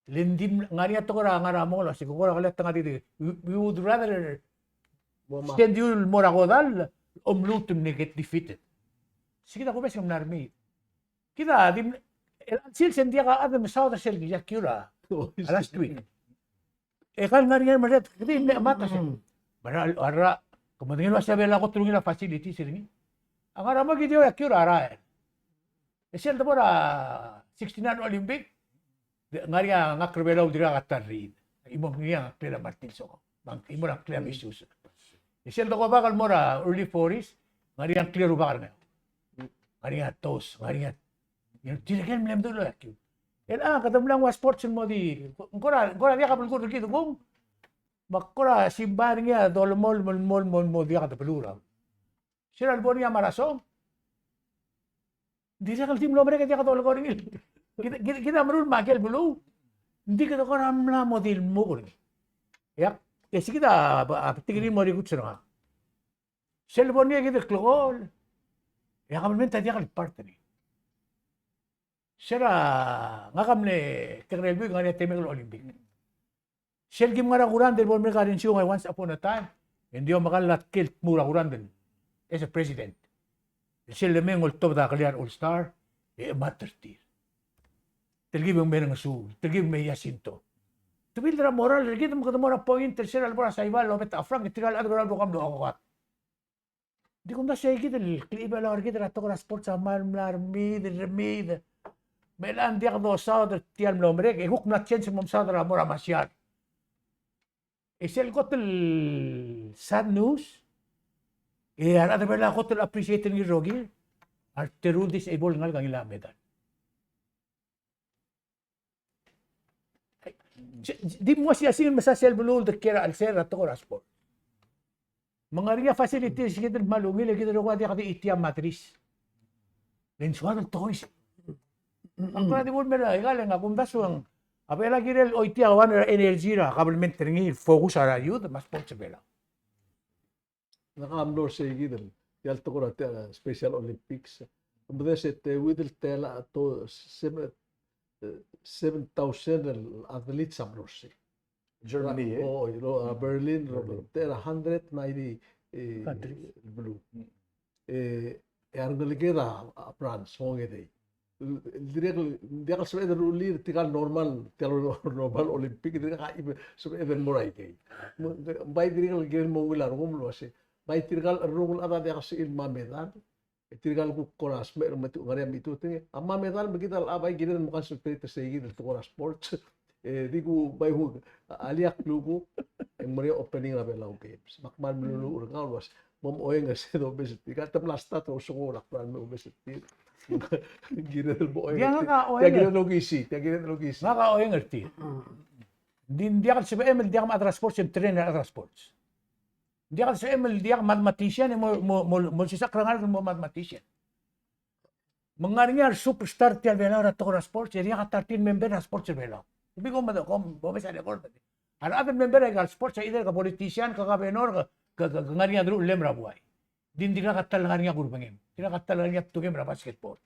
Le ng di ngar er ngii a tekoi er a ngar er a mong el uase ke kora kele tengat e di, we, we would rather send you el mo er a kodall, omluut el mle get defeated. Se kid a kubes e ng mla er mei. Kid a di, el chelsel se ng diak a chad el mesaod er sel yakiu er a, a last week. E kal ngar er ngii a mered, kede mle mata se. Mera, a ra, ke medengei el uase a Belau a kot el ungil a facilities er ngii. A ngar er a mong e kid a yakiu er a rael. E sel debo er a sixty-nine Olympic, de, ngar er ngii a ngak er a Belau el dirkak a ta el riid. Chimo ngii a ngklel a Martin Soko. Me ng chimo er a ngklel a Misius. E sel dekobak el mo er a early forties, ngar er ngii a ngklel a rubak er ngii. Ngar er ngii a Tos, ngar er ngii a, you know, tirke el mle mdu el yakiu. El a, kede mla nguu a sports el mo di, ng kora, ng kora diak a belkul er kid kung, me kora simbai er ngii a dolemolem el mo, mo, mo diak a beluu er a Sel lebo er ngii a marasong. Ng dirrek el di mlo merek e diak dolekoi er ngii. Kid, kid, kid a meruul me a ikel beluu. Ng di kede kora mla mo di lmuk er ngii. Ia, e se kid a, a, betik er ngii el mo er a ikutsu er ngak. Sel lebo er ngii e kid el klekool. E a kabelment a diak el part er ngii. Sel a, ngak a mle kekerei el buik, ngar er ngii a temek el Olympic. Sel kim ngar er a kurand el bo lemerek a Rensiu, ngai once upon a time, e ng di omekall a tkel tmuu er a kurand el, as a president. Sel lemei e ng oltobed a clear all star, e chemat er tir. Telkib e ng me Rengesuul, telkib e ng me Jacinto. Te build er a moral er kid me kede mo er a point el sel lebo er a Saipan el obet a Frank, e tirka el chad er a Belau a mlo okokat. Di kumdasu e kid el klechibelau er kid er a tekoi er a sports a kmal mla remiid, remiid. Me chelechang ng diak dosaod er tia el mlo merek, e kuk mla change el mo mesaod er a mo er a masiar. E sel kot el sad news, e a rechad er a Belau a kot el appreciate er ngii el rokir, a reteru el disable el ngalek a ngilai a medal. Di mo ua siasing el mesa sel beluu el de kiei er a chelsel er a tekoi er a sport. Me ng ngar er ngii a facilities er kid el kmal ungil e kid el rokui a diak di chitii a matris. Le ng soad el tekoi se. Ak kora di bo el mer a ikal e ng a kumdasu e ng A Belau a kirel choitii a one er a energy er a government er ngii el focus er a youth me a sports er a Belau. Ngak a mlo er sei kid el, tia el tekoi er a tia el Special Olympics. Ng mle se te within el tela to seven, eh, seven thousand el athletes a mlo er sei. Germany, e? O, el, a Berlin, te er a hundred ninety, eh, countries. Beluu. E, e a rengeleked a, a France, ongedei. Dirrek, diak el sebeched el rullii er tirka el normal, tirka el normal Olympic, dirrek a sebeched el mo er a ikei. Me, bai dirrek el kirel mo ungil a rengum el uase, bai tirka el cherrungel a chad a diak el sebechir el mo medal, e tirka el kuk kora smecher me te ngar er ngii a mechitechut, e, a mo medal me kid a bai kired el mo concentrate er sei kid el tekoi er a sports. E di kuk bai kuk, a, a liak lukuk, e ng mo er ngii a opening er a Belau Games. Me ak kmal meluluuch er kau el uase, mo oeng er se domes er tir. Ka te mla start er a osenguk er a kmal me omes er tir. Kired el mo oeng. Tia ngak a oeng. Tia kired el okisii, tia kired el okisii. Ngak a oeng er tir. Ng di, ng diak el sebechem el diak mechad er a sports e mtrain er a rechad er a sports. Ng diak el sebechem el diak mathematician e mo, mo, mo, mo sisechakl er a ngalek el mo mathematician. Me ng ngar er ngii a re superstar tia el Belau er a tekoi er a sports, e diak a thirteen member er a sports er a Belau. Ng di kom, kom, bo mesa record. A rechad el member er aika el sports, either ke politician, ke governor, ke, ke, ke, ke ngar er ngii a deruchellem er a buai. Ng di ng dirkak a ta el ngar er ngii a kurbengem. Dirkak a ta el ngar er ngii a btukem er a basketball.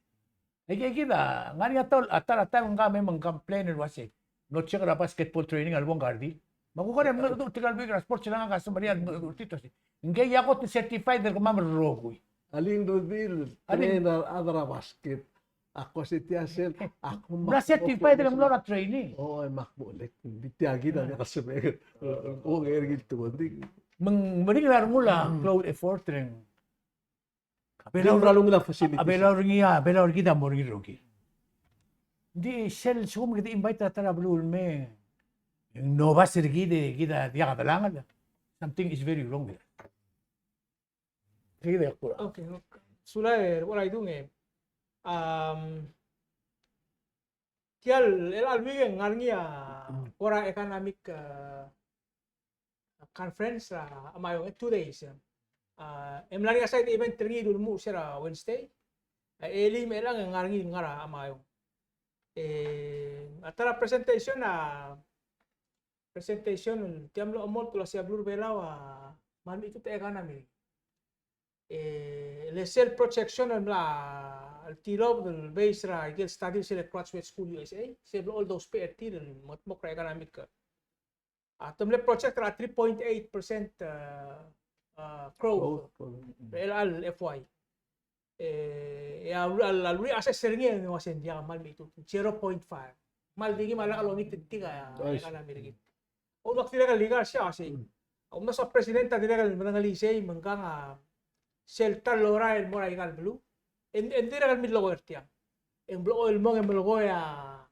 E kid, e kid a ngar er ngii a ta el, a ta el, a ta el ngka me ng complain el uase, mlo check er a basketball training a lebo ngka el redil. Me a kuk er a, me a tirka el buik er a sports er a ngak a semeriar el mo er tir el uase, ngkei a kot el certified el kemam el rokui. Alii, ng redil, alii, train a rechad er a basket. Ak uase tia sel, ak mla certified el mlo er a training. O, e me ak mo lek, ng di tia kid a diak el sebechek. Ongei er ngii el tekoi, ng di. Me ng meringel a rengul a klou el effort er ngii. A Belau, a Belau er ngii a, a Belau er kid a mo er ngii el rokir. Ng di sel lsekum kede invite er a ta er a beluu el mei, e ng nobas er kid e kid a diak a delangel, something is very wrong with that. Kid a kuk. Okay, okay. Sulang e, ua Idung e. Um, tia el, el chelecha el week e ng ngar er ngii a, mm, kora economic, uh, conference er a Meyuns, e two days. Uh, e mla er ngii a side event er ngii el ulemuchel er a Wednesday. Uh, e elii me chelechang e ng ngar er ngii el ngar er a Meyuns. E a ta er a presentation a, presentation, tia mlo chemolt el uase a beluu er a Belau a kmal mechitechut a economy. E le sel projection el mla el tilobed el base er a ikel study er sel Graduate School U S A, se el blechoel dousbech er tir el mengedmokl er a economic. A te mle project er a three point eight percent, uh, uh, growth. Growth. Er chelecha el F Y. E, e a, a, a reassess er ngii e ng uase ng diak, kmal mechitechut, zero point five. Kmal di ngii me a lak lomit er tir a, I see, economy er kid. Omak dirrek el ikal sei a sei. Mm. A kumdasu a president a dirrek el medengelii sei me ngkang a sel ta el lorael el mo er aika el beluu, e ng, e ng dirrek el millekoi er tiang. E ng blechoel mong e melekoi a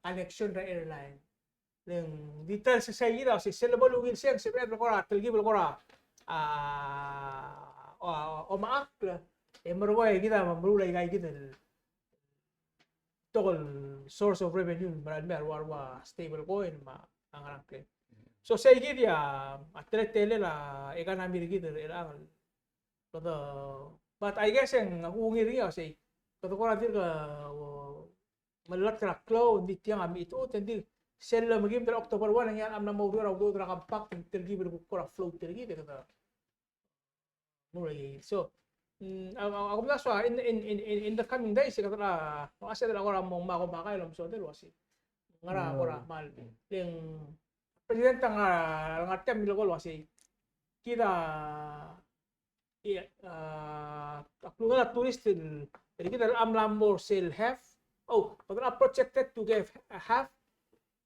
connection er a airline. Le ng di ta el sesei kid a sei, sel lebo el ungil sei e ng sebeched el kora telkib el kora, a, o, omechakl, e merekong e kid a meruul aika kid el betok el source of revenue el mera el mei a rua, rua stable coin me a ngerang claim. So sei kid a teletelel a economy er kid er chelechang. Kede, but I guess e ng, a kuk ungil er ngii a sei, kede kora dirk, o, melatk er a klou, ng di tiang a mechitechut, ng di sel lemekimed er a October one, e ng ngar er ngii a mla mo oureor a udoud er a compact, ng telkib el kuk kora float er kid, e kede mo er ngii. So, mm, a, a, a kumdasu a, in, in, in, in, in the coming days, e kede, a, a sei a kora mo, mo, mo, mo, kora mo, so, kora mo, le ng president a ngar, ngar tiang milekoi el uase, kid a, ia, a, a klungel a tourist el, el kid a mla mo er sel half, oh, but are projected to give half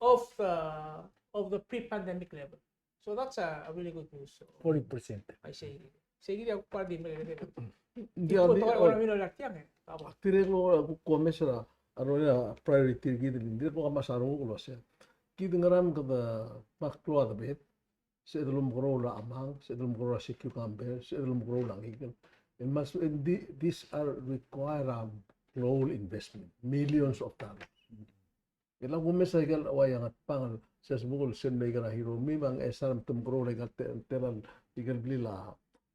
of, uh, of the pre-pandemic level. So that's a, a really good news. So, forty percent. I say, sei kid a kuk part di mle, di, di, di, a tirke el kuk omes er a, a rolel a priority er kid, ng dirrek el kuk omes a renguk el uase, kid ngera me kede, me a klou a debed, sebeched el omekeroul a chemang, sebeched el omekeroul a sea cucumber, sebeched el omekeroul a ngikel. E mas, and the-, these are require a global investment, millions of dollars. E le kumes a ikel ua Ngatpang, sel smuk el sel mle ikel a Hiromi, me ng chesar me te omekeroul a ikel te-, tela el ikel blil a,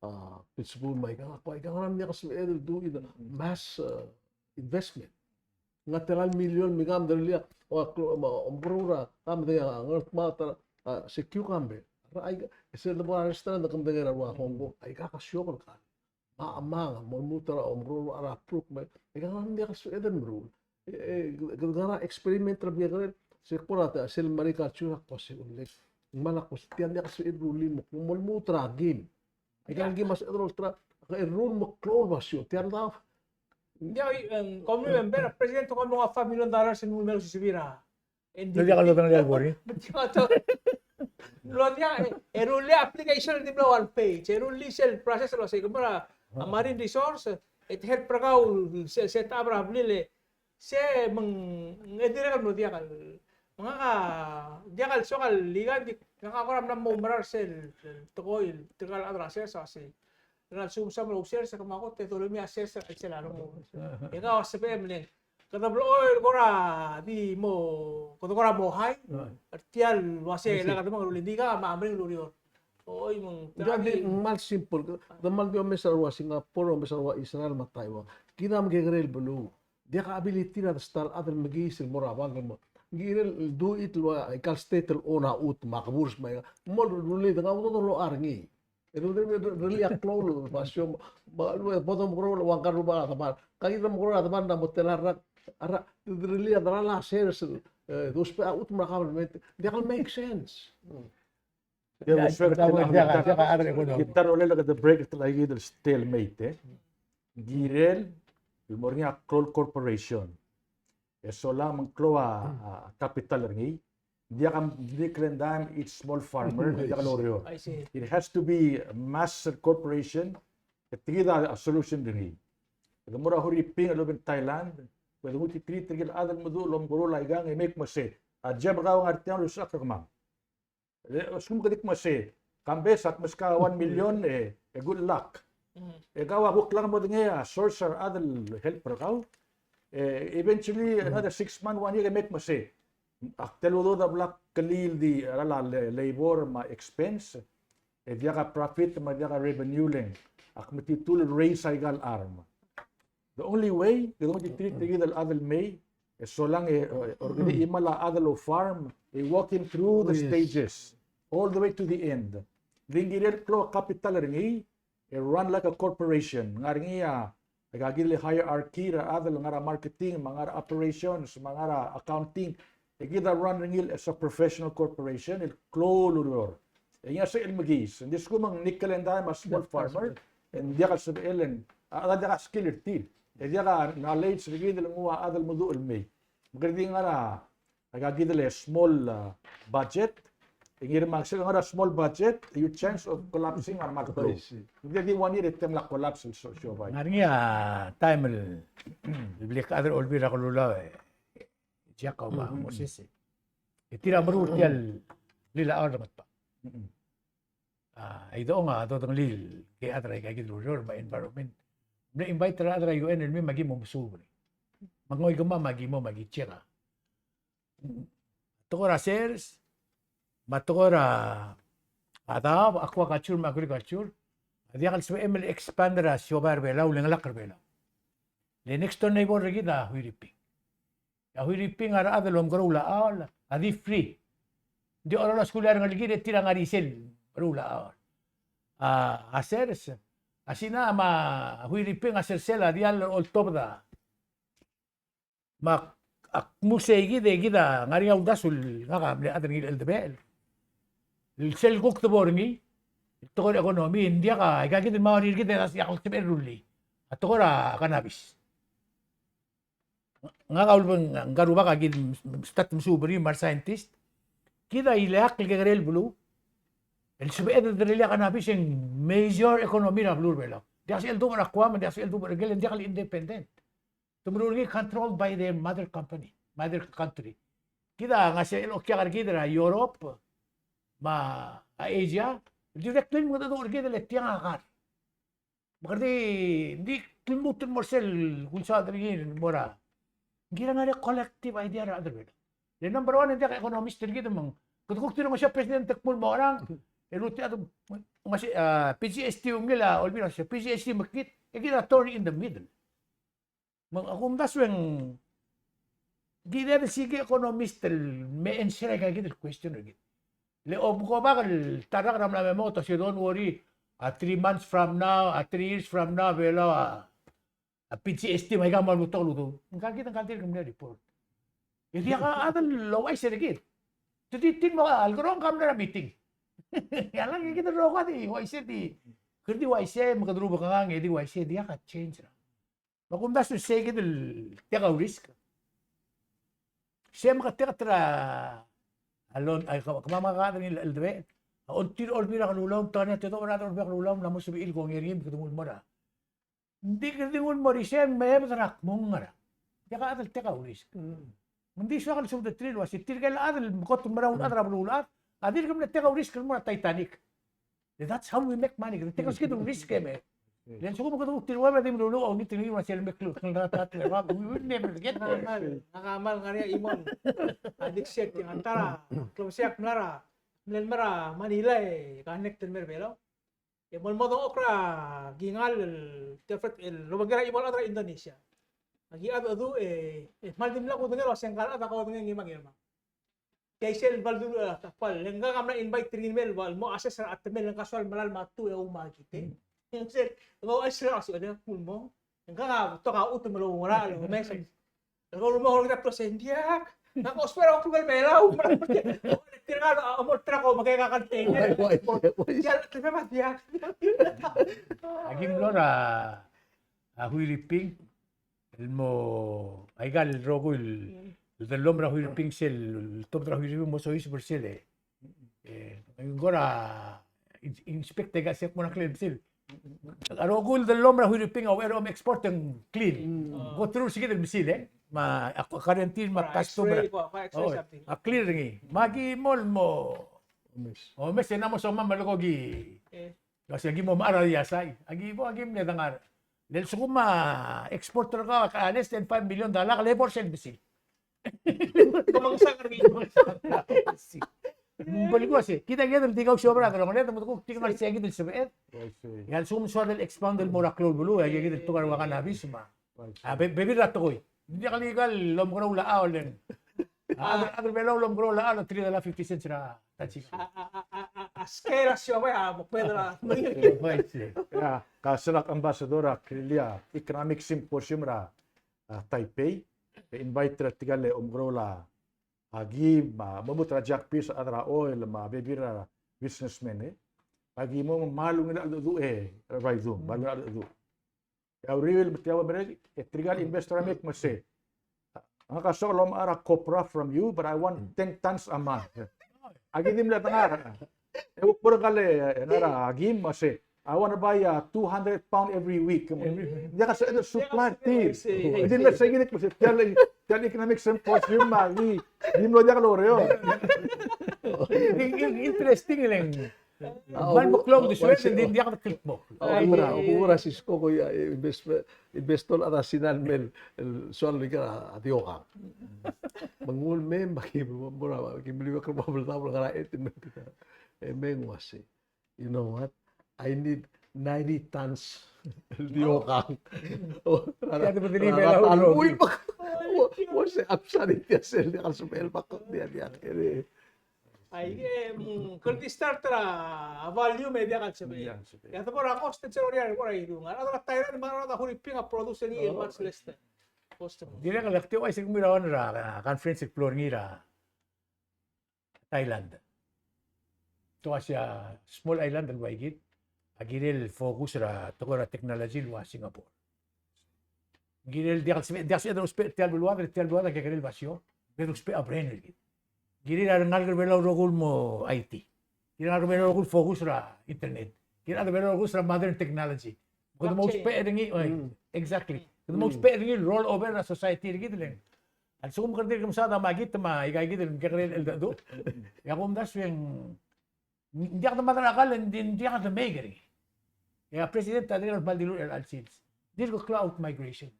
a, principal me a ikel, a kuk a ikel ngera me ng diak sebeched el do it mass, uh, investment. Ng tela el million me ikang me derellii a, o a klo-, me a omekeroul er a, kam de a ngardmau a ta er a, a, se cucumber. Aika, e sel debo er a restaurant e kede medengei er a rua Hong Kong, aika a siok el kall. Me a, me a, mo lmuut er a omekeroul er a pruk me, e kede ng diak el sebeched el meruul. E, e, kede ngar er a experiment er a bek el kekerei, se kora ta, sel mariculture a kmo se ulek. Ng mla kmo se tia ng diak el sebeched el rullii me, mo lmuut er a kim. Aika el kim a sebeched el olterau, e rullii me klou el basio. Tia el daob. Ng diak, em, kom remember, President, kom ngar er a five million dollars el mo mei el sebechir a Ng diak el lodengei el boring. Ng diak a to. Ng diak, e, e rullii a application el di mla one page. E rullii sel process el uasei, kemera, a marine resource, e te help er kau sel set up er a blil e. Se me ng, e dirrek el mlo diak el. Me ngak a, diak el soak el ikang di, ngak a kora mla mo mera er sel, sel tekoi, tirka el chad er a sers a uasei. Ng lsekum soam el ousers, e kemam a kot e dolomii a sers er a chelsel a rengum. E kau a sebechem el kede blechoel kora di mo, kede kora mo high er tia el uasei, lak kede mo rullii, ng di kau a mereng el ureor. Oi, me ng, ng di kmal simple. Kede kmal di omes er a rua Singapore, omes er a rua Israel me a Taiwan. Kid a mekekerei el beluu. Diak a ability er a ta el chad el mekiis el mo er a bank el mo. Ng kirel el do it el ua, aika el state el own a chutem me a keburs me a, mo rullii, e ng udoud el locha er ngii. E rullii, rullii a klou el basio, me a lua, bo domekeroul el ua ngka el rubak er a demand. Ka kid a domekeroul er a demand a mo tela el rak, a rak, rullii a delal a sers, e, dousbech a chutem er a government. Diak el make sense. Diak, diak, diak, diak, diak, diak, diak. Kid a rolel e kede break er tia el stalemate, e. Ng kirel el mo er ngii a klou el corporation. E solang me ng klou a, a, capital er ngii, ng diak a nickel and dime each small farmer, ng diak loureor. I see. It has to be master corporation, e tia kid a solution er ngii. Kede mo er a Huiriping el obengkel a Thailand, kede nguu tirke el chad el meduch el omekeroul a ikang e mei kmo sei, a job er kau a ngar tiang el ulsechakl er kemam. E, a lsekum kede kmo sei, Kambes, ak meskau a one million, e, e good luck. E kau a kuk lak modengei a source er a chad el help er kau. E, eventually, another six months, one year, e mei kmo sei, ak tia el udoud a bla kkelii el di, er a la, le-, labor me a expense. E diak a profit me a diak a revenue le ng, ak metitur el raise aika el charm. The only way, kede mo di treat er kid el chad el mei, e solang e, e, or kede chimal a chad el oufarm, e walk him through the stages, all the way to the end. Di ng kirel klou a capital er ngii, e run like a corporation. Ngar er ngii a, aika kid el hierarchy er a chad el ngar er a marketing, me a ngar er a operations, me a ngar er a accounting, e kid a run er ngii el as a professional corporation, el klou el ureor. E ngii a sebechel el mekiis. Ng di a lsekum ng nickel and dime a small farmer, e ng diak el sebechel el, a, a diak a skill er tir. E diak a knowledge er kid el nguu a chad el meduch el mei. Me kede di ngar er a, aika kid el small, a, budget. E ngii me a sel ngar er a small budget, your chance of collapsing a mle klou. Ng di di one year e te mla collapse el so-, siobai. Ngar er ngii a taem el, el bla kede olbiil er a kelulau e Jack me a Moses. E tir a meruul tia el blil a chaol er a Ngatpang. A, e donguu a dodengelii el kid a chad er aika kid el ureor me a environment. Mle invite er a chad er a U N el mei me aki mo mesuub er ngii. Me ng oikemam me aki mo me aki check a tekoi er a sers, me a tekoi er a daob, aquaculture me a agriculture, a diak el sebechem el expand er a siobai er a Belau, le ngelakl er a Belau. Le next door neighbor er kid a Huiriping. A Huiriping a rechad el omekeroul a chaol, a di free. Ng di cheral a skuul a rengelekir e tir a ngar er sel meruul a chaol. A, a sers, a Sina me a Huiriping a sersel a diall el oltobed a. Me ak, ak mo sei kid e kid a ngar er ngii a uldasu el ngak a mle chad er ngii el cheldebechel. El sel kuk debo er ngii, el tekoi er a economy, ng diak a, aika kid el mauer er kid e diak el sebechel el rullii. A tekoi er a cannabis. Ngak a ulebengel ngka el rubak a kid el start mesuub er ngii me a re scientist. Kid a ileakl el kekerei el beluu el sebeched el derellii a cannabis e ng major economy er a beluu er a Belau. Diak sel duubech er a Guam, diak sel duubech er a Greenland, diak el independent. Te meruul er ngii controlled by their mother company, mother country. Kid a ngar sel okiak er kid er a Europe me a Asia, dirrek el mengedechedechor er kid el tiang a kar. Me kede di, di lmuut el mo er sel kulsaod er ngii el mo er a. Ng kirel ngar er a collective idea er a rechad er a Belau. Le number one, ng diak a economist er kid me ng, kede kuk di ngar er a president el kmo el mo er a, el utii a, me sei, a, P G S T ungil a olbiil er a sei, P G S T mekngit, e kid a turn in the middle. Me a kumdasu e ng Ng kired el siik a economist el me answer aika kid el question er kid. Le omko bak el ta el rak er a mla me mo, te uase don't worry, a three months from now, a three years from now, Belau a, a pinche estimate aika mo betok el udoud. Ngka kid, ngka kid el mle report. E diak a chad el ouchais er kid. Te di tir mo a lekerong, ngka mle er a meeting. E a lak e kid el rokui a di ouchais e di, kede di ouchais e me kede rubekngang e di ouchais e diak a change er a Me kumdasu e sei kid el tia kau risk. Sei me ke tia kau er a loan, ai, ke, kemam a chad er ngii el, el debe. A ongtir a Olbiil er a Kelulau, te ngar er ngii a tedobech er a Olbiil er a Kelulau, ng mla mo sebechir el kongei er ngii me kede nguu el mo er a. Ng di kede nguu el mo er isei me ebed er a kmung er a. Tia kau chad el tia kau risk. Mm. Ng di soak el subed er tir el uase tirke el chad el kot el mera el chad er a beluulechad a dirk mle tia kau risk el mo er a Titanic. That's how we make money. Kede tia kau risk e me. Le ng sekum kede kuk tir ua me di meluluuch a ongit er ngii el uase el me klou, klou er a ta, ta, ta, we will never get there. Ngak a kmal, ngak a kmal ngar er ngii a chimong. A dik siak, ng ta er a klou siak mla er a, mle mera Manila e connect el mer Belau. E mo el mo dengchokl er a kingall el tia el freight el obengkel a chimo el chad er a Indonesia. A ki chad a du e, e kmal dimlak kudengei el uase ngka el chad a kodengei ngii me a ngii el ma. Tia isel bal dulu a ta kbal, le ngak a mla invite er ngii el mei el bal mo assess er a chetemel, ngak a soal melai el me a two e oumekngit e. Ng sel, ngak a ouchais er a, a soal e kmo mo. Ngak a betok a chutem el oungerachel el omes. Ngak a ulemong er a klou e ng diak. Ngak a ousbech er a klungel Belau. Tirka a mo er a truck e omekek a container. Tia el, tia el, tia el, tia el. Aki mlo er a, a Huiriping. El mo, aika el rokui el, el dellomel er a Huiriping sel, el tobed er a Huiriping el mo soiseb er sel, e. E, ng kora in-, inspect aika sel kmo ng clean mesil. A rokui el dellomel er a Huiriping a uchei er a om export e ng clean. Mm. Go through er se kid el mesil, e. Me a, a quarantine me a custom er a. X-ray, ko, ko X-ray something. A clear er ngii. Me aki mo el mo. Omes. Omes e ng mo somam el ko ki. E. Kasi aki mo mechar a diasai. Aki bo, aki mle dengar. Le lsekum a exporter er kau a less than five million dollar, ke le bo er sel mesil. Kemengsang er ngii. Belkul a se, kid a kired el di kau siobai er a delongeled, me te kuk di ngar er sei kid el sebeched. E a lsekum ng soad el expand el mo er a klou el beluu, e aki kid el tekoi er a cannabis me a. A, be-, bebil er a tekoi. Ng diak el ikal omekeroul a chao el A, a, a, a, Belau el omekeroul a chao el three dollar fifty cents er a ta el singel. A, a, a, a, a, a scale a siobai a mo kmeed er a. Ya, ka sel ak ambassador a kirel a economic symposium er a, a, Taipei. E invite er tirka el omekeroul a, a Kim, a, mo lmuut er a Jack Pierce, a chad er a oil, me a bebil er a businessman, e. A ki mo me a ungil a cheldecheduch, e, er a Baidung, me a ungil a cheldecheduch. E a uriul me tia el merek, e tirka el investor a mei me se. Ngak a soak el omechar a copra from you, but I want ten tons a month. Aki di mle dengar. E kuk bo er ngka el, e, ngar er a Kim me se, I want to buy a two hundred pound every week. Every week. Diak a sebeched el supply er tir. Di mle se kid me se, tia el, tia el economic symposium me aki di mlo diak loreor. In-, in-, interesting, e le ng. A, kmal meklou a uldesued, e ng di diak de click mo. A, obera, obera Cisco ko ia, e, invest-, investor a chad er a Sina el mei el soal er ngii a diokang. Me nguu el mei me aki mo er a, aki meliuekl er a bab el daob el ngar er a eight me. E mei ng uase, "You know what? I need ninety tons el diokang." O, ia, te bedeli er a Belau el uaisei. Uaisei, a bsa er tia sel diak el sebechel el bak, diak, diak, e. Aike, mm, kede start er a volume e diak el sebechel. Diak el sebechel. E a debo er a cost e ng sel lorael er a idung. A rechad er a Thailand me a rechad er a Huriping a produce er ngii el much less than cost. Dirrek el ak di uaisei kemiu el run er a, a, conference el floor er ngii er a Thailand. Te uaisei a small island el ua kid, a kirel focus er a tekoi er a technology el ua Singapore. Kirel diak el sebechel, diak el sebechel el ousbech er tia el beluad, tia el beluad a kekerei el basio, kede ousbech a brain er kid. Kirel a rengalek er Belau el rokui el mo I T. Kirel a rengalek er Belau el rokui el focus er a internet. Kirel a rengalek er Belau el rokui el focus er a modern technology. Kede mo ousbech er ngii, oi, exactly. Kede mo ousbech er ngii el roll over er a society er kid el ng. A lsekum kede dirk mesaod a makit me aika kid el kekerei el cheldecheduch. E a kumdasu e ng Ng diak de mad er a kall, ng di, ng diak de mei er ngii. E a president a dirrek el kmal dilu er a chelsel. Dirk klou a outmigration.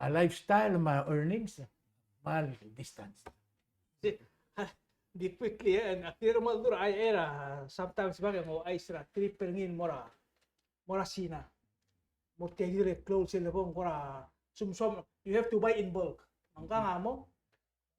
A lifestyle me a earnings, kmal distance. Di, ha, di quickly, e, a clear mo el dur a, e, a, sometimes back e ng ouchais er a trip er ngii el mo er a, mo er a Sina. Mo tia kid el klou el sel lebong, kora somsomech, you have to buy in bulk. Me ngkang a mo,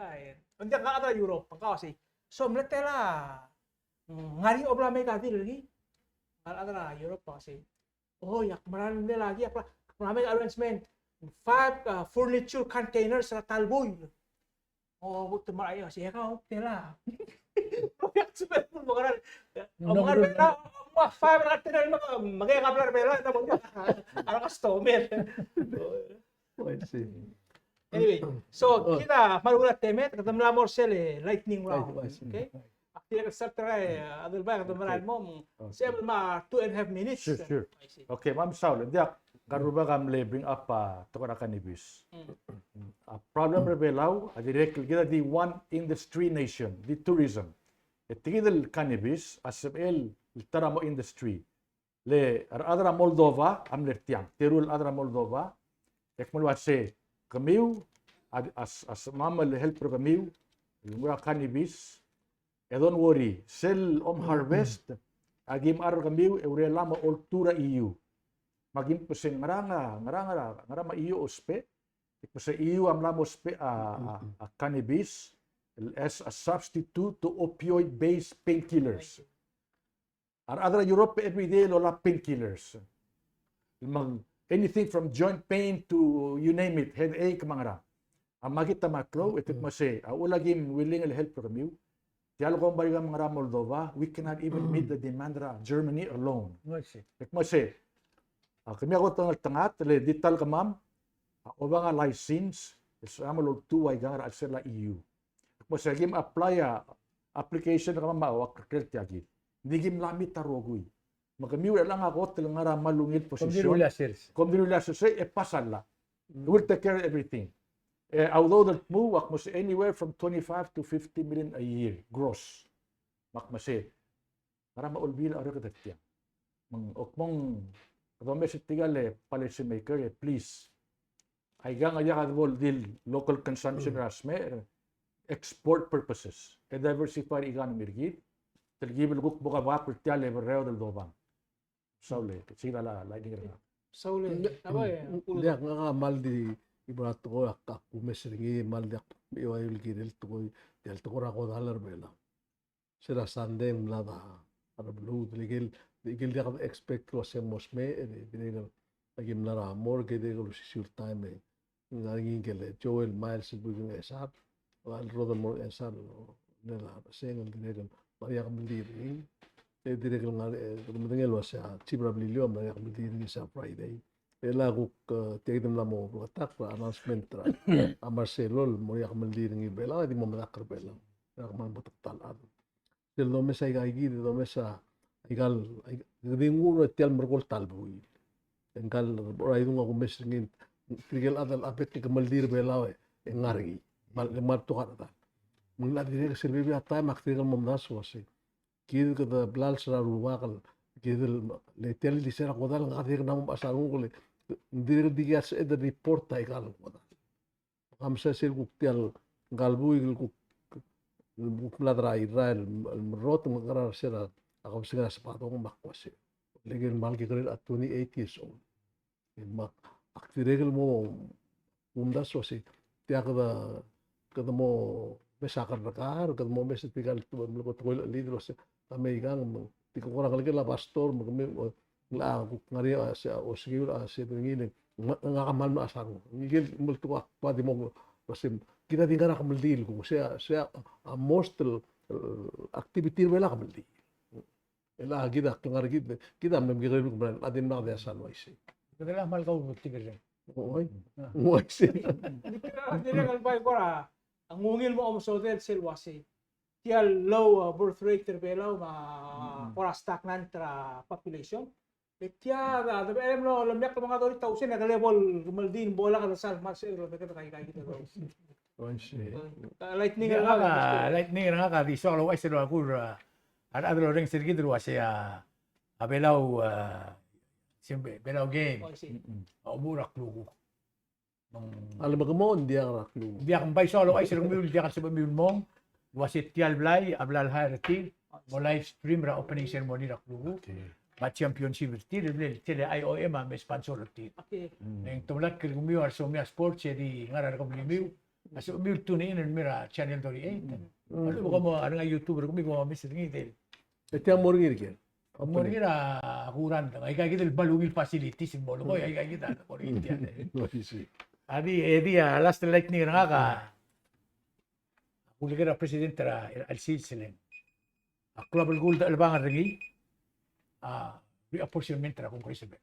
Belau, e. Ng diak a rechad er a Europe, ng kau a sei. So, mle tela, mm, ngar er ngii a bla mei a deal er ngii. A rechad er a Europe a sei. Oi, ak mera el mle laki, ak mla, ak mla make arrangement. Five, uh, furniture containers er a ta el buil. O, bo te mera el ua sei, e kau, tela. Oi, ak sebechel el mo kora. O, no, mera el no, bla, no. Mo five er a container, me ke, me ke kabla er a Belau, e ta mo, a re customer. Oh, I see. Anyway, so, kid a kmal ungil a temed, kede mla mo er sel lightning round. I see. Okay? Ak dirrek el start er a, e, Adelbai, kede mera el mo, okay, sel mo two and a half minutes. Sure, sure. I see. Okay, me a mesaul, ng diak, ngka el rubak a mle bring up a tekoi er a cannabis. Mm. A problem er a Belau, a dirrek el kid a di one industry nation, di tourism. E tia kid el cannabis, a sebechel el ta er a mo industry. Le a rechad er a Moldova a mle er tiang, teru el chad er a Moldova, e kmo el ua sei, kemiu a, a, a semam el help er kemiu el nguu a cannabis, e don't worry, sel om harvest, a kim char er kemiu e urerem a oltuu er a E U. Me a kim kmo sei, ngera, ngera, ngera, ngera me a E U a ousbech? E kmo sei, E U a mla mo ousbech a, a, a cannabis el as a substitute to opioid-based painkillers. A rechad er a Europe every day el olab painkillers. Me ng anything from joint pain to you name it, headache, me a ngera. A makit a mle klou, e te kmo sei, a uchul a kim willing el help er kemiu. Tia el kombai er kemam er a Moldova, we cannot even meet the demand er a Germany alone. I see. E kmo sei, a, kemiu a kot el ngeltengat, le di ta el kemam a obang a license, e sebecham el oltuu a ikang er a chelsel a E U. Kmo sei, a kim apply a application er kemam me a uakerker tia kid. Ng di kim mla meet a rokui. Me kemiu er chelechang a kot el ngar er a kmal ungil position. Kom di rullii a sers. Kom di rullii a sers, e pass a llach. Mm. We'll take care of everything. E a udoud el tmuu a kmo sei anywhere from twenty-five to fifty million a year, gross. Me a kmo sei, ngera me a Olbiil a orreked er tiang? Me ng, o kmo ng, kede omes er tirka el policy maker, e please. Aikang a diak a debo el di el local consumption er a smecher, export purposes. E diversify er a economy er kid. Telkib el kuk bo kebakl er tia el berreod el dobang. Saul e, sel a lightning er ngak. Saul e, ng diak, ngak a kmal di, di bo er a tekoi a kuk omes er ngii, kmal diak, ua el kirel tekoi, tia el tekoi er a kodall er Belau. Se er a Sunday ng mlad a rebluud, ikel, ikel diak de expect el ua se mo smecher, e dirrek el aki mla er a morgue, e dirrek el osisiu el taem e ng ngar er ngii ikel Joel Miles el buik el Ngchesar, el Ruthermore Ngchesar, el ngar er a Seng, el dirrek el mla er ngii a kemeldiil er ngii. E dirrek el ngar, e, kede medengei el ua se a chief er a Beliliou a mla er ngii a kemeldiil er ngii se er a Friday. E le kuk, e, tia kid a mla mo bleketakl er a announcement er a Marcelo el mo er ngii a kemeldiil er ngii er Belau, e di mo medakl er Belau. E a kmal mo betok a ta el chad. Sel domes aika kid, domes a, aika el, aika, kede nguu er tia el merekong el ta el buil. E ngka el, bo er a idung a kumes er ngii, tirke el chad el a bek el kemeldiil er Belau e, e ngar er ngii. Kmal, kmal betok a rechad. Me ng dirrek sel bebil a taem ak dirrek el mo omdasu el ua se, kid kede blals er a Rubak el, kid el, le tia el di se er a kodall, ngak a dirrek el mla mo mechas a renguk el, dirrek el di kid a sebeched el report aika el kodall. Ka mesa sel kuk tia el ngka el buik el kuk, kuk mlad er a Irrai el, el merrot, me ng ngar er se er a kebesengei er a Sebadong me ak ua se, le ngii el kmal kekerei er a twenty-eight years old. Me ak dirrek el mo omdasu el ua se, tia kede, kede mo mesa kerrekar, kede mo mesa tirka el tekoi el chelid el ua se, ta me aikang, me tirka el kora ngelekel a pastor, me kemiu, me ng locha kuk ngar er ngii a se, a osikiu el se er ngii, ng, ngak a kmal mechas a renguk. Ngike el mo oltak a kuk di mo, ua se, kid a di ngar er a kemeldiil, kuk se, se a most el, el activity er Belau a kemeldiil. E le kid a klengar er kid, kid a mle mekekerei el kuk mera, a di mla diak a sal uaisei. Kede mla kmal kau tirke el reng. Oi. Uaisei. Kede mla dirrek el bai kora, ng ungil mo omesodel sel uaisei. Tia el low, uh, birth rate er Belau me a kora stagnant er a population. E tia, a, a, de, em, lo, lo, mle kmo ng thirty thousand, e kele bo el kemeldiil, bo lak el sal, me a se, lo, de, de, kai, kai, de, lo. Uh, lightning er ngak a, lightning er ngak a di soak el ouchais el ua kuk, uh, a rechad el orrenges er kid el ua se a, a Belau, uh, se Be-, Belau Game. Oh, I see. A omuchel er a klukuk. A le mekemoch ng diak er a klukuk. Ng diak, ng bai soak el ouchais er kemiu el diak el sebechemiu el mong, el ua se tia el blai a bla el hire er tir, Mo live stream er a opening ceremony er a klukuk. Okay. Me a championship er tir, el mle, sel I O M a mle sponsor er tir. Okay. Mm. E ng te mla kirel kemiu a resomii a sports, e di ngar er a rekemelimiu. A somiu el tune in el mei er a channel thirty-eight. Mm. A lebo kom mo er ngii a YouTube er kemiu, kom mo mes er ngii. E tia mo er ngii er ker? Mo er ngii er a Kurand, aika kid el kmal ungil facilities el mo lekoi, aika kid a mo er ngii tia. Mm. I see. A di, e di a last lightning er ngak a kuleker a president er a, er a chelsel. A klou a belkul el chelebangel er ngii a reapportionment er a Congress el mei.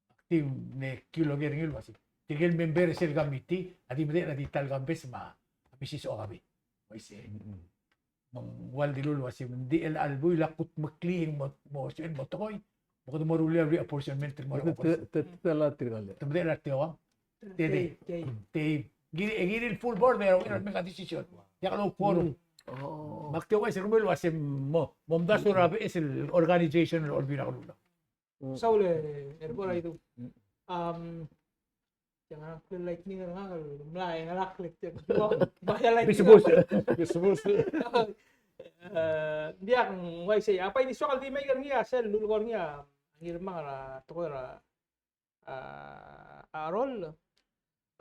Ak di mle kiu el oker er ngii el uasei, tirke el member er sel committee a di medechel a di ta el kambes me a Mrs. Okabe. Uaisei. Mm-mm. Me ng ua el dilu el uasei, ng di chelecha el buil a kutmeklii e ng mo, mo, mo tekoi, me kede mo rullii a reapportionment el mo er a Congress. Te, te, te, te la tirka el. Te medechel a teua. Te, te, te, te, kirir, kirir el full board er a, er a make a decision. Diak el quorum. Mm. Oh. Me ak di ouchais er kemiu el uasei mo, mo omdasu er a beches el organization el Olbiil er a Kelulau. Mm. Saul e, er a bo er a idu. Mm. Um, tia ngar er ngii a lightning er ngak el mla e ngar er ngii a lightning. Bisbus. Bisbus. Eh, diak, ng uaisei, a bai di soak el di mei er ngii a sel lulekoi er ngii a ngirmang er a tekoi er a, a, a rol.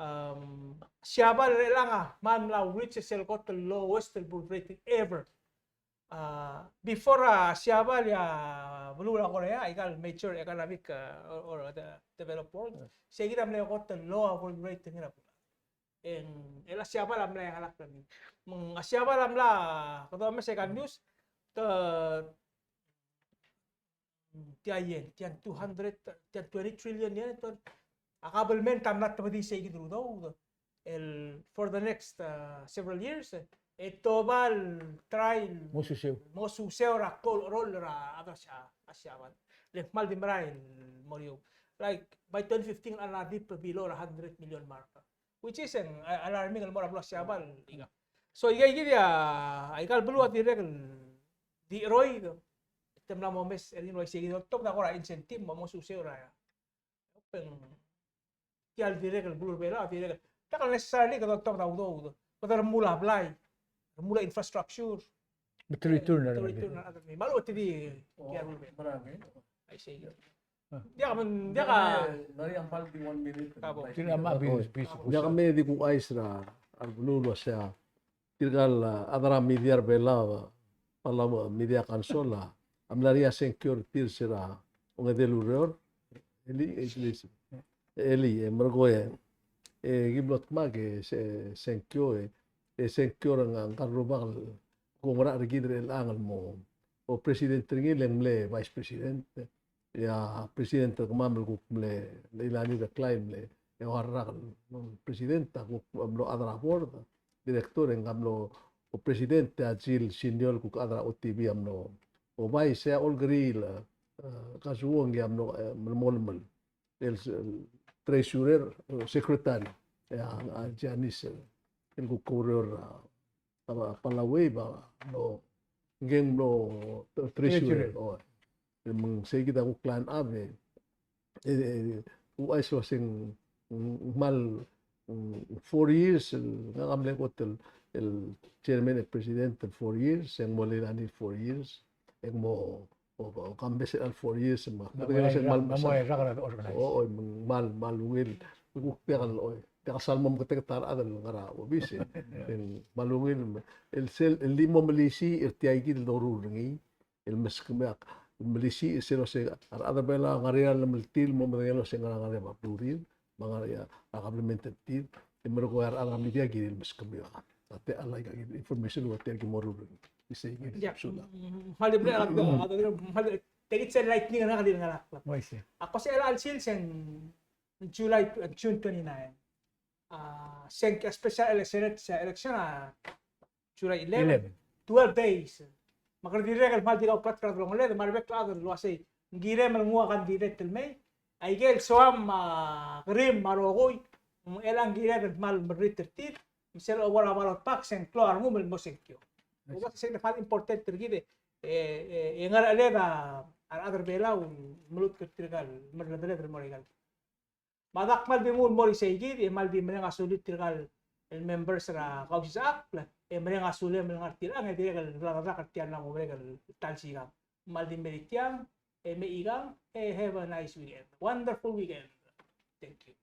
Um, Siabal er chelechang a kmal mla reach sel kot el lowest el bull rating ever. A, before a Siabal e a beluu er a Korea, aika el major economic, a, or, or the developed world, sei kid a mle kot el low a bull rating er a beluu. E ng, el a Siabal a mla ngalek er ngii. Me ng a Siabal a mla, kede omes aika el news, te, tia yen, tia two hundred, tia twenty trillion yen, te, a kabelment a mla tebedii sei kid el udoud el for the next, uh, several years, e te oba el try el mo suseu, mo suseu er a klou el rol er a, a, a Siabal. Le kmal di merael el mo er eou. Like, by twenty fifteen a mla dip below er a hundred million mark. Which is, e ng, a, alarming el mo er a beluu er a Siabal, ika. So, ika, ika, aika el beluu a dirrek el di cheroid, te mla mo omes er ngii el uaisei kid el oltobed a kora incentive me mo suseu er a. Tia el dirrek el beluu er a Belau, dirrek el. Diak el necessarily kede oltobed a udoud. Kede remuul a blai, remuul a infrastructure. Te return a, te return a, me a lechub e te di, oh, tia el beluu er a Belau. I see. Diak, diak a. Diak me di kuchais er a, a beluu el uasei a tirka el, a, chad er a media er a Belau, a, Palau Media Council, a, a mla er ngii a sengkio er tir se er a ongedei el ureor, elii, elii, elii, e, merekong e, e, ki mlo dmak e, se, sengkio e, e, sengkio er ngka el rubak el, kuk ngar er kid er chelechang el mo, o president er ngii le ng mle vice president, e, e a president er kemam el kuk mle, le Ilani Reklai el mle, e ua el rak el, president a kuk mlo chad er a board, director e ng mlo, o president e a Jill Senior el kuk chad er a O T V a mlo, o vice e a Olkeriil, e, Kasuong e a mlo, e, melemolem el, el treasurer, e, secretary, e a, a Janice, e, el kuk oureor er a, a, Palau Wave a mlo, ngii a mlo treasurer. Treasurer. O, e me ng sei kid a kuk line up e, e, e, uaisei el uasei ng, ng, kmal, ng, four years, el, ngak a mle kot el, el chairman e president el four years, e ng mo Leilani four years, e ng mo, o, o, kambes el four years, me a, me ng kmal, me ng kmal, kmal ungil, kuk diak el, o, diak el sal mo meketeket a rechad el ngar er a obis, e, e ng kmal ungil, el sel, el di mo melisiich er tia kid el doruul er ngii, el meskemiu a, melisiich er sel uasei a rechad er a Belau a ngar er ngii a llemeltir el mo medengei el uasei ngera ngar er ngii a blurir, me a ngar er ngii a kabelment er tir, e merekong e a rechad er a media a kirir el meskemiu a, a te, a like, a information el ua tia el ki mo ruul er ngii. Isei kid. Ia, sulang. Mm, kmal di mle, kmal di, tia kid sel lightning er ngak el di ngar er a klab. Uaisei. Ak kmo se er a chelsel se ng July, June twenty-nine. A, sengkio, special ele-, Senate, se election a July eleven. Eleven. Twelve days. Me kede dirrek el kmal di kau plat er a delongeled, me a rebek el chad el uasei ng kirem el nguu a candidate el mei. Aike el soam, a, kerim me a rokui, me chelechang ng kired el kmal merrit er tir, me sel obo er a ballot box e ng klou a rengum el mo sengkio. Uaisei. Uaisei, ng kmal important er kid e, e, e ngerecheled a rechad er a Belau el melutk er tirka el merredeled el mo er aika el Me a dak kmal di nguu el mo er isei kid, e kmal di mereng a sulir tirka el members er a Kausisechakl, E mereng a sulem el ngar tirkang, e dirrek el bla bla bla er tia el mo merek el ta el sikang. Me a le di mei er tiang, e mei ikang, e have a nice weekend. Wonderful weekend. Thank you.